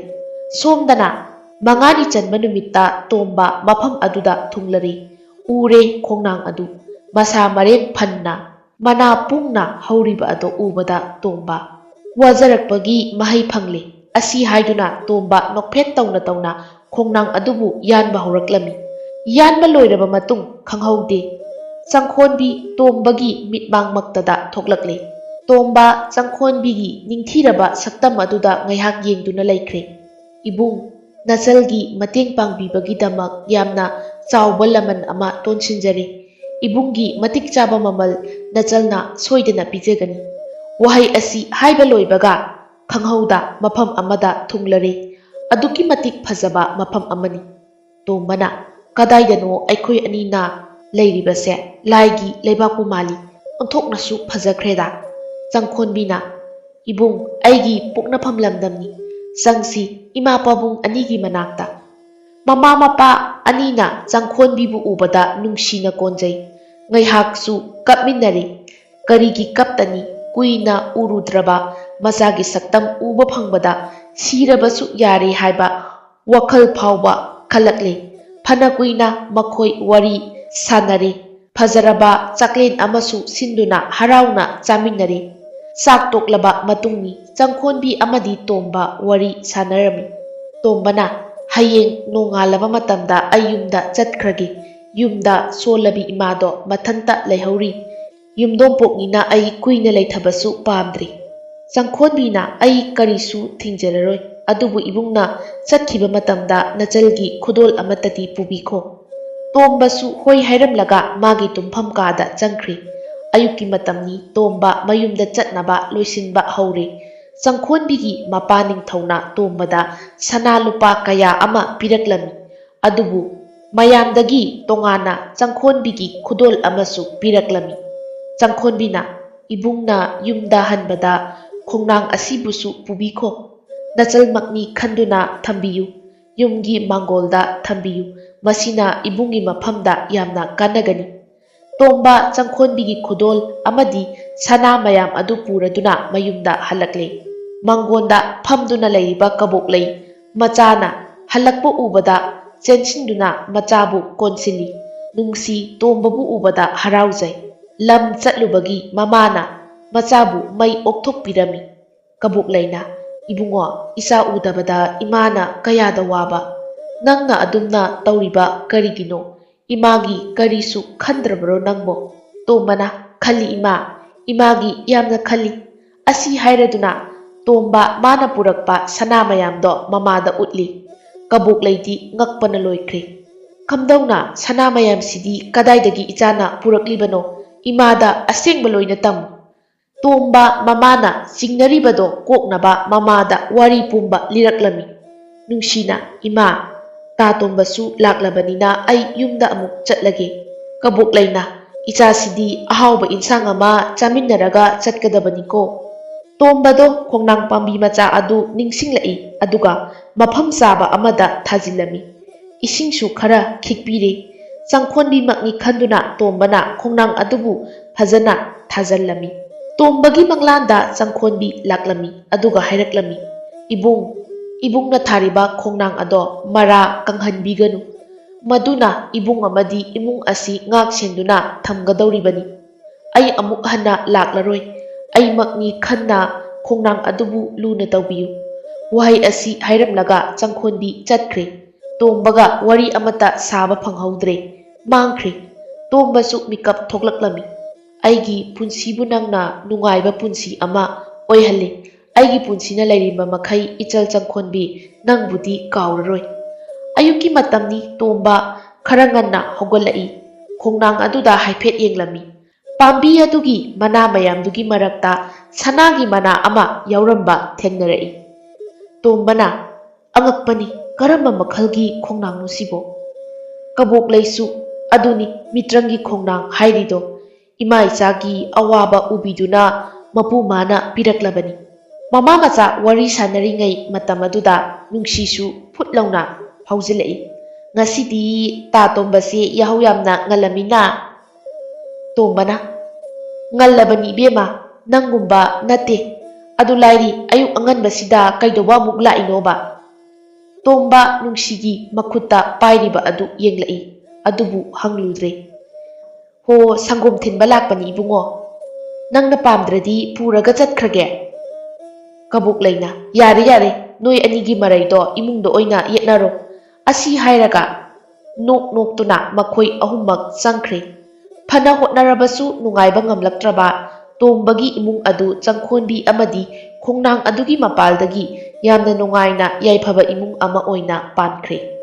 ꯁꯣꯝꯗꯅ ꯃꯉꯥꯅꯤ ꯆꯟꯕ ꯅꯨꯃꯤꯠꯇ ꯇꯣꯝꯕ ꯃꯐꯝ ꯑꯗꯨꯗ ꯊꯨꯡꯂꯔꯦ꯫ ꯎꯔꯦ ꯈꯣꯡꯅꯥꯡ ꯑꯗꯨ꯫ ꯃꯁꯥ ꯃꯔꯦꯡ ꯐꯟꯅ, ꯃꯅꯥ ꯄꯨꯡꯅ ꯍꯧꯔꯤꯕ ꯑꯗꯨ ꯎꯕꯗ ꯇꯣꯝꯕ ꯋꯥꯖꯔꯛꯄꯒꯤ ꯃꯍꯩ ꯐꯪꯂꯦ꯫ ꯑꯁꯤ ꯍꯥꯏꯗꯨꯅ ꯇꯣꯝꯕ ꯅꯣꯛꯐꯦꯠ ꯇꯧꯅ ꯇꯧꯅ ꯈꯣꯡꯅꯥꯡ ꯑꯗꯨꯕꯨ ꯌꯥꯟꯕ ꯍꯧꯔꯛꯂꯝꯃꯤ꯫ ꯌꯥꯟꯕ ꯂꯣꯏꯔꯕ ꯃꯇꯨꯡ ꯈꯪꯍꯧꯗꯦ, ꯆꯪꯈꯣꯟꯕꯤ ꯇꯣꯝꯕꯒꯤ ꯃꯤꯠꯃꯥꯡꯃꯛꯇꯗ ꯊꯣꯛꯂꯛꯂꯦ꯫ ꯇꯣꯝꯕ ꯆꯪꯈꯣꯟꯕꯤꯒꯤ ꯅꯤꯡꯊꯤꯔꯕ ꯁꯛꯇꯝ ꯑꯗꯨꯗ ꯉꯥꯏꯍꯥꯛ ꯌꯦꯡꯗꯨꯅ ꯂꯩꯈ꯭ꯔꯦ꯫ "ꯏꯕꯨꯡ, ꯅꯆꯜꯒꯤ ꯃꯇꯦꯡ ꯄꯥꯡꯕꯤꯕꯒꯤꯗꯃꯛ ꯌꯥꯝꯅ ꯆꯥꯎꯕ ꯂꯃꯟ ꯑꯃ ꯇꯣꯟꯁꯤꯟꯖꯔꯤ꯫ ꯏꯕꯨꯡꯒꯤ ꯃꯇꯤꯛ ꯆꯥꯕ ꯃꯃꯜ ꯅꯆꯜꯅ ꯁꯣꯏꯗꯅ ꯄꯤꯖꯒꯅꯤ"꯫ ꯋꯥꯍꯩ ꯑꯁꯤ ꯍꯥꯏꯕ ꯂꯣꯏꯕꯒ ꯈꯪꯍꯧꯗ ꯃꯐꯝ ꯑꯃꯗ ꯊꯨꯡꯂꯔꯦ꯫ ꯑꯗꯨꯛꯀꯤ ꯃꯇꯤꯛ ꯐꯖꯕ ꯃꯐꯝ ꯑꯃꯅꯤ꯫ ꯇꯣꯝꯕꯅ, "ꯀꯗꯥꯏꯗꯅꯣ ꯑꯩꯈꯣꯏ ꯑꯅꯤꯅ ꯂꯩꯔꯤꯕꯁꯦ? ꯂꯥꯏꯒꯤ ꯂꯩꯕꯥꯛꯄꯨ ꯃꯥꯜꯂꯤ, ꯑꯣꯟꯊꯣꯛꯅꯁꯨ ꯐꯖꯈ꯭ꯔꯦꯗ"꯫ ꯆꯪꯈꯣꯟꯕꯤꯅ, "ꯏꯕꯨꯡ, ꯑꯩꯒꯤ ꯄꯣꯛꯅꯐꯝ ꯂꯝꯗꯝꯅꯤ꯫ ꯆꯪꯁꯤ, ꯏꯃꯥ ꯄꯥꯕꯨꯡ ꯑꯅꯤꯒꯤ ꯃꯅꯥꯛꯇ"꯫ ꯃꯃꯥ ꯃꯄꯥ ꯑꯅꯤꯅ ꯆꯪꯈꯣꯟꯕꯤꯕꯨ ꯎꯕꯗ ꯅꯨꯡꯁꯤꯅ ꯀꯣꯟꯖꯩ꯫ ꯉꯩꯍꯥꯛꯁꯨ ꯀꯞꯃꯤꯟꯅꯔꯤ꯫ ꯀꯔꯤꯒꯤ ꯀꯞꯇꯅꯤ? ꯀꯨꯏꯅ ꯎꯔꯨꯗ꯭ꯔꯕ ꯃꯆꯥꯒꯤ ꯁꯛꯇꯝ ꯎꯕ ꯐꯪꯕꯗ ꯁꯤꯔꯕꯁꯨ ꯌꯥꯔꯦ ꯍꯥꯏꯕ ꯋꯥꯈꯜ ꯐꯥꯎꯕ ꯈꯜꯂꯛꯂꯦ꯫ ꯐꯅ ꯀꯨꯏꯅ ꯃꯈꯣꯏ ꯋꯥꯔꯤ ꯁꯥꯟꯅꯔꯦ꯫ ꯐꯖꯔꯕ ꯆꯥꯛꯂꯦꯟ ꯑꯃꯁꯨ ꯁꯤꯟꯗꯨꯅ ꯍꯔꯥꯎꯅ ꯆꯥꯃꯤꯟꯅꯔꯦ꯫ ꯆꯥꯛ ꯇꯣꯛꯂꯕ ꯃꯇꯨꯡꯅꯤ꯫ ꯆꯪꯈꯣꯟꯕꯤ ꯑꯃꯗꯤ ꯇꯣꯝꯕ ꯋꯥꯔꯤ ꯁꯥꯟꯅꯔꯝꯃꯤ꯫ ꯇꯣꯝꯕꯅ, "ꯍꯌꯦꯡ ꯅꯣꯡꯉꯥꯜꯂꯕ ꯃꯇꯝꯗ ꯑꯩ ꯌꯨꯝꯗ ꯆꯠꯈ꯭ꯔꯒꯦ꯫ ꯌꯨꯝꯗ ꯁꯣꯜꯂꯕꯤ ꯏꯃꯥꯗꯣ ꯃꯊꯟꯇ ꯂꯩꯍꯧꯔꯤ꯫ ꯌꯨꯝꯗꯣꯡꯄꯣꯛꯅꯤꯅ ꯑꯩ ꯀꯨꯏꯅ ꯂꯩꯊꯕꯁꯨ ꯄꯥꯝꯗ꯭ꯔꯦ"꯫ ꯆꯪꯈꯣꯟꯕꯤꯅ, "ꯑꯩ ꯀꯔꯤꯁꯨ ꯊꯤꯡꯖꯔꯔꯣꯏ, ꯑꯗꯨꯕꯨ ꯏꯕꯨꯡꯅ ꯆꯠꯈꯤꯕ ꯃꯇꯝꯗ ꯅꯆꯜꯒꯤ ꯈꯨꯗꯣꯜ ꯑꯃꯠꯇꯗꯤ ꯄꯨꯕꯤꯈꯣ"꯫ ꯇꯣꯝꯕꯁꯨ ꯍꯣꯏ ꯍꯥꯏꯔꯝꯂꯒ ꯃꯥꯒꯤ ꯇꯨꯝꯐꯝ ꯀꯥꯗ ꯆꯪꯈ꯭ꯔꯦ꯫ ꯑꯌꯨꯛꯀꯤ ꯃꯇꯝꯅꯤ꯫ ꯇꯣꯝꯕ ꯃꯌꯨꯝꯗ ꯆꯠꯅꯕ ꯂꯣꯏꯁꯤꯟꯕ ꯍꯧꯔꯦ꯫ ꯆꯪꯈꯣꯟꯕꯤꯒꯤ ꯃꯄꯥ ꯅꯤꯡꯊꯧꯅ ꯇꯣꯝꯕꯗ ꯁꯅꯥ ꯂꯨꯄꯥ ꯀꯌꯥ ꯑꯃ ꯄꯤꯔꯛꯂꯝꯃꯤ꯫ ꯑꯗꯨꯕꯨ ꯃꯌꯥꯝꯗꯒꯤ ꯇꯣꯉꯥꯟꯅ ꯆꯪꯈꯣꯟꯕꯤꯒꯤ ꯈꯨꯗꯣꯜ ꯑꯃꯁꯨ ꯄꯤꯔꯛꯂꯝꯃꯤ꯫ ꯆꯪꯈꯣꯟꯕꯤꯅ, "ꯏꯕꯨꯡꯅ ꯌꯨꯝꯗ ꯍꯟꯕꯗ ꯈꯣꯡꯅꯥꯡ ꯑꯁꯤꯕꯨꯁꯨ ꯄꯨꯕꯤꯈꯣ꯫ ꯅꯆꯜꯃꯛꯅꯤ ꯈꯟꯗꯨꯅ ꯊꯝꯕꯤꯌꯨ꯫ ꯌꯨꯝꯒꯤ ꯃꯥꯡꯒꯣꯜꯗ ꯊꯝꯕꯤꯌꯨ꯫ ꯃꯁꯤꯅ ꯏꯕꯨꯡꯒꯤ ꯃꯐꯝꯗ ꯌꯥꯝꯅ ꯀꯥꯟꯅꯒꯅꯤ꯫" ꯇꯣꯝꯕ ꯆꯪꯈꯣꯟꯕꯤꯒꯤ ꯈꯨꯗꯣꯜ ꯑꯃꯗꯤ ꯁꯅꯥ ꯃꯌꯥꯝ ꯑꯗꯨ ꯄꯨꯔꯗꯨꯅ ꯃꯌꯨꯝꯗ ꯍꯜꯂꯛꯂꯦ꯫ ꯃꯥꯡꯒꯣꯟꯗ ꯐꯝꯗꯨꯅ ꯂꯩꯔꯤꯕ ꯀꯕꯣꯛꯂꯩ ꯃꯆꯥꯅ ꯍꯜꯂꯛꯄ ꯎꯕꯗ ꯆꯦꯟꯁꯤꯟꯗꯨꯅ ꯃꯆꯥꯕꯨ ꯀꯣꯟꯁꯤꯜꯂꯤ꯫ ꯅꯨꯡꯁꯤ ꯇꯣꯝꯕꯕꯨ ꯎꯕꯗ ꯍꯔꯥꯎꯖꯩ꯫ ꯂꯝ ꯆꯠꯂꯨꯕꯒꯤ ꯃꯃꯥꯅ ꯃꯆꯥꯕꯨ ꯃꯩ ꯑꯣꯛꯊꯣꯛꯄꯤꯔꯝꯃꯤ꯫ ꯀꯕꯣꯛꯂꯩꯅ, "ꯏꯕꯨꯡꯉꯣ, ꯏꯆꯥ ꯎꯗꯕꯗ ꯏꯃꯥꯅ ꯀꯌꯥꯗ ꯋꯥꯕ꯫ ꯅꯪꯅ ꯑꯗꯨꯝꯅ ꯇꯧꯔꯤꯕ ꯀꯔꯤꯒꯤꯅꯣ? ꯏꯃꯥꯒꯤ ꯀꯔꯤꯁꯨ ꯈꯟꯗ꯭ꯔꯕꯔꯣ ꯅꯪꯕꯣ?" ꯇꯣꯝꯕꯅ, "ꯈꯜꯂꯤ ꯏꯃꯥ, ꯏꯃꯥꯒꯤ ꯌꯥꯝꯅ ꯈꯜꯂꯤ꯫" ꯑꯁꯤ ꯍꯥꯏꯔꯗꯨꯅ ꯇꯣꯝꯕ ꯃꯥꯅ ꯄꯨꯔꯛꯄ ꯁꯅꯥ ꯃꯌꯥꯝꯗꯣ ꯃꯃꯥꯗ ꯎꯠꯂꯤ꯫ ꯀꯕꯣꯛꯂꯩꯗꯤ ꯉꯛꯄꯅ ꯂꯣꯏꯈ꯭ꯔꯦ꯫ "ꯀꯝꯗꯧꯅ ꯁꯅꯥ ꯃꯌꯥꯝꯁꯤꯗꯤ ꯀꯗꯥꯏꯗꯒꯤ ꯏꯆꯥꯅ ꯄꯨꯔꯛꯂꯤꯕꯅꯣ? ꯏꯃꯥꯗ ꯑꯁꯦꯡꯕ ꯂꯣꯏꯅ ꯇꯝꯃꯨ꯫" ꯇꯣꯝꯕ ꯃꯃꯥꯅ ꯆꯤꯡꯅꯔꯤꯕꯗꯣ ꯀꯣꯛꯅꯕ ꯃꯃꯥꯗ ꯋꯥꯔꯤ ꯄꯨꯝꯕ ꯂꯤꯔꯛꯂꯝꯃꯤ꯫ ꯅꯨꯡꯁꯤꯅ, "ꯏꯃꯥ, ꯇꯥ ꯇꯣꯝꯕꯁꯨ ꯂꯥꯛꯂꯕꯅꯤꯅ ꯑꯩ ꯌꯨꯝꯗ ꯑꯃꯨꯛ ꯆꯠꯂꯒꯦ꯫" ꯀꯕꯣꯛꯂꯩꯅ, "ꯏꯆꯥꯁꯤꯗꯤ ꯑꯍꯥꯎꯕ ꯏꯟꯁꯥꯡ ꯑꯃ ꯆꯥꯃꯤꯟꯅꯔꯒ ꯆꯠꯀꯗꯕꯅꯤꯀꯣ꯫" ꯇꯣꯝꯕꯗꯣ ꯈꯣꯡꯅꯥꯡ ꯄꯥꯝꯕꯤ ꯃꯆꯥ ꯑꯗꯨ ꯅꯤꯡꯁꯤꯡꯂꯛꯏ, ꯑꯗꯨꯒ ꯃꯐꯝ ꯆꯥꯕ ꯑꯃꯗ ꯊꯥꯖꯤꯜꯂꯝꯃꯤ꯫ ꯏꯁꯤꯡꯁꯨ ꯈꯔ ꯈꯤꯛꯄꯤꯔꯦ꯫ ꯆꯪꯈꯣꯟꯕꯤꯃꯛꯅꯤ ꯈꯟꯗꯨꯅ ꯇꯣꯝꯕꯅ ꯈꯣꯡꯅꯥꯡ ꯑꯗꯨꯕꯨ ꯐꯖꯅ ꯊꯥꯖꯤꯜꯂꯝꯃꯤ꯫ ꯇꯣꯝꯕꯒꯤ ꯃꯪꯂꯥꯟꯗ ꯆꯪꯈꯣꯟꯕꯤ ꯂꯥꯛꯂꯝꯃꯤ, ꯑꯗꯨꯒ ꯍꯥꯏꯔꯛꯂꯝꯃꯤ, "ꯏꯕꯨꯡ, ꯏꯕꯨꯡꯅ ꯊꯥꯔꯤꯕ ꯈꯣꯡꯅꯥꯡ ꯑꯗꯣ ꯃꯔꯥ ꯀꯪꯍꯟꯕꯤꯒꯅꯨ꯫ ꯃꯗꯨꯅ ꯏꯕꯨꯡ ꯑꯃꯗꯤ ꯏꯃꯨꯡ ꯑꯁꯤ ꯉꯥꯛ ꯁꯦꯟꯗꯨꯅ ꯊꯝꯒꯗꯧꯔꯤꯕꯅꯤ꯫ ꯑꯩ ꯑꯃꯨꯛ ꯍꯟꯅ ꯂꯥꯛꯂꯔꯣꯏ꯫ ꯑꯩꯃꯛꯅꯤ ꯈꯟꯅ ꯈꯣꯡꯅꯥꯡ ꯑꯗꯨꯕꯨ ꯂꯨꯅ ꯇꯧꯕꯤꯌꯨ꯫" ꯋꯥꯍꯩ ꯑꯁꯤ ꯍꯥꯏꯔꯝꯂꯒ ꯆꯪꯈꯣꯟꯕꯤ ꯆꯠꯈ꯭ꯔꯦ꯫ ꯇꯣꯝꯕꯒ ꯋꯥꯔꯤ ꯑꯃꯠꯇ ꯁꯥꯕ ꯐꯪꯍꯧꯗ꯭ꯔꯦ꯫ ꯃꯥꯡꯈ꯭ꯔꯦ꯫ ꯇꯣꯝꯕꯁꯨ ꯃꯤꯀꯞ ꯊꯣꯛꯂꯛꯂꯝꯃꯤ꯫ "ꯑꯩꯒꯤ ꯄꯨꯟꯁꯤꯕꯨ ꯅꯪꯅ ꯅꯨꯡꯉꯥꯏꯕ ꯄꯨꯟꯁꯤ ꯑꯃ ꯑꯣꯏꯍꯜꯂꯤ꯫ ꯑꯩꯒꯤ ꯄꯨꯟꯁꯤꯅ ꯂꯩꯔꯤꯕ ꯃꯈꯩ ꯏꯆꯜ ꯆꯪꯈꯣꯟꯕꯤ ꯅꯪꯕꯨꯗꯤ ꯀꯥꯎꯔꯔꯣꯏ꯫" ꯑꯌꯨꯛꯀꯤ ꯃꯇꯝꯅꯤ꯫ ꯇꯣꯝꯕ ꯈꯔ ꯉꯟꯅ ꯍꯧꯒꯠꯂꯛꯏ꯫ ꯈꯣꯡꯅꯥꯡ ꯑꯗꯨꯗ ꯍꯥꯏꯐꯦꯠ ꯌꯦꯡꯂꯝꯃꯤ꯫ ꯄꯥꯝꯕꯤ ꯑꯗꯨꯒꯤ ꯃꯅꯥ ꯃꯌꯥꯝꯗꯨꯒꯤ ꯃꯔꯛꯇ ꯁꯅꯥꯒꯤ ꯃꯅꯥ ꯑꯃ ꯌꯥꯎꯔꯝꯕ ꯊꯦꯡꯅꯔꯛꯏ꯫ ꯇꯣꯝꯕꯅ, "ꯑꯉꯛꯄꯅꯤ, ꯀꯔꯝꯕ ꯃꯈꯜꯒꯤ ꯈꯣꯡꯅꯥꯡꯅꯣ ꯁꯤꯕꯣ?" ꯀꯕꯣꯛꯂꯩꯁꯨ, "ꯑꯗꯨꯅꯤ ꯃꯤꯇ꯭ꯔꯪꯒꯤ ꯈꯣꯡꯅꯥꯡ ꯍꯥꯏꯔꯤꯗꯣ꯫ ꯏꯃꯥ ꯏꯆꯥꯒꯤ ꯑꯋꯥꯕ ꯎꯕꯤꯗꯨꯅ ꯃꯄꯨ ꯃꯥꯅ ꯄꯤꯔꯛꯂꯕꯅꯤ꯫" ꯃꯃꯥ ꯃꯆꯥ ꯋꯥꯔꯤ ꯁꯥꯟꯅꯔꯤꯉꯩ ꯃꯇꯝ ꯑꯗꯨꯗ ꯅꯨꯡꯁꯤꯁꯨ ꯐꯨꯠ ꯂꯥꯎꯅ ꯍꯧꯖꯤꯜꯂꯛꯏ꯫ "ꯉꯁꯤꯗꯤ ꯇꯥ ꯇꯣꯝꯕꯁꯦ ꯌꯥꯍꯧ ꯌꯥꯝꯅ ꯉꯜꯂꯝꯃꯤꯅ?" ꯇꯣꯝꯕꯅ, "ꯉꯜꯂꯕꯅꯤ ꯏꯕꯦꯝꯃ, ꯅꯪꯒꯨꯝꯕ ꯅꯠꯇꯦ꯫ ꯑꯗꯨ ꯂꯥꯏꯔꯤ, ꯑꯌꯨꯛ ꯑꯉꯟꯕꯁꯤꯗ ꯀꯩꯗꯧꯕ ꯑꯃꯨꯛ ꯂꯥꯛꯏꯅꯣꯕ?" ꯇꯣꯝꯕ ꯅꯨꯡꯁꯤꯒꯤ ꯃꯈꯨꯠꯇ ꯄꯥꯏꯔꯤꯕ ꯑꯗꯨ ꯌꯦꯡꯂꯛꯏ, ꯑꯗꯨꯕꯨ ꯍꯪꯂꯨꯗ꯭ꯔꯦ꯫ "ꯍꯣ, ꯁꯪꯒꯣꯝ ꯊꯤꯟꯕ ꯂꯥꯛꯄꯅꯤ ꯏꯕꯨꯡꯉꯣ꯫ ꯅꯪꯅ ꯄꯥꯝꯗ꯭ꯔꯗꯤ ꯄꯨꯔꯒ ꯆꯠꯈ꯭ꯔꯒꯦ꯫" ꯀꯕꯣꯛꯂꯩꯅ, "ꯌꯥꯔꯦ, ꯌꯥꯔꯦ, ꯅꯣꯏ ꯑꯅꯤꯒꯤ ꯃꯔꯩꯗꯣ ꯏꯃꯨꯡꯗ ꯑꯣꯏꯅ ꯌꯦꯠꯅꯔꯣ꯫" ꯑꯁꯤ ꯍꯥꯏꯔꯒ ꯅꯣꯛ ꯅꯣꯛꯇꯨꯅ ꯃꯈꯣꯏ ꯑꯍꯨꯝꯃꯛ ꯆꯪꯈ꯭ꯔꯦ꯫ ꯐꯅ ꯍꯣꯠꯅꯔꯕꯁꯨ ꯅꯨꯡꯉꯥꯏꯕ ꯉꯝꯂꯛꯇ꯭ꯔꯕ ꯇꯣꯝꯕꯒꯤ ꯏꯃꯨꯡ ꯑꯗꯨ ꯆꯪꯈꯣꯟꯕꯤ ꯑꯃꯗꯤ ꯈꯣꯡꯅꯥꯡ ꯑꯗꯨꯒꯤ ꯃꯄꯥꯜꯗꯒꯤ ꯌꯥꯝꯅ ꯅꯨꯡꯉꯥꯏꯅ ꯌꯥꯏꯐꯕ ꯏꯃꯨꯡ ꯑꯃ ꯑꯣꯏꯅ ꯄꯥꯟꯈ꯭ꯔꯦ꯫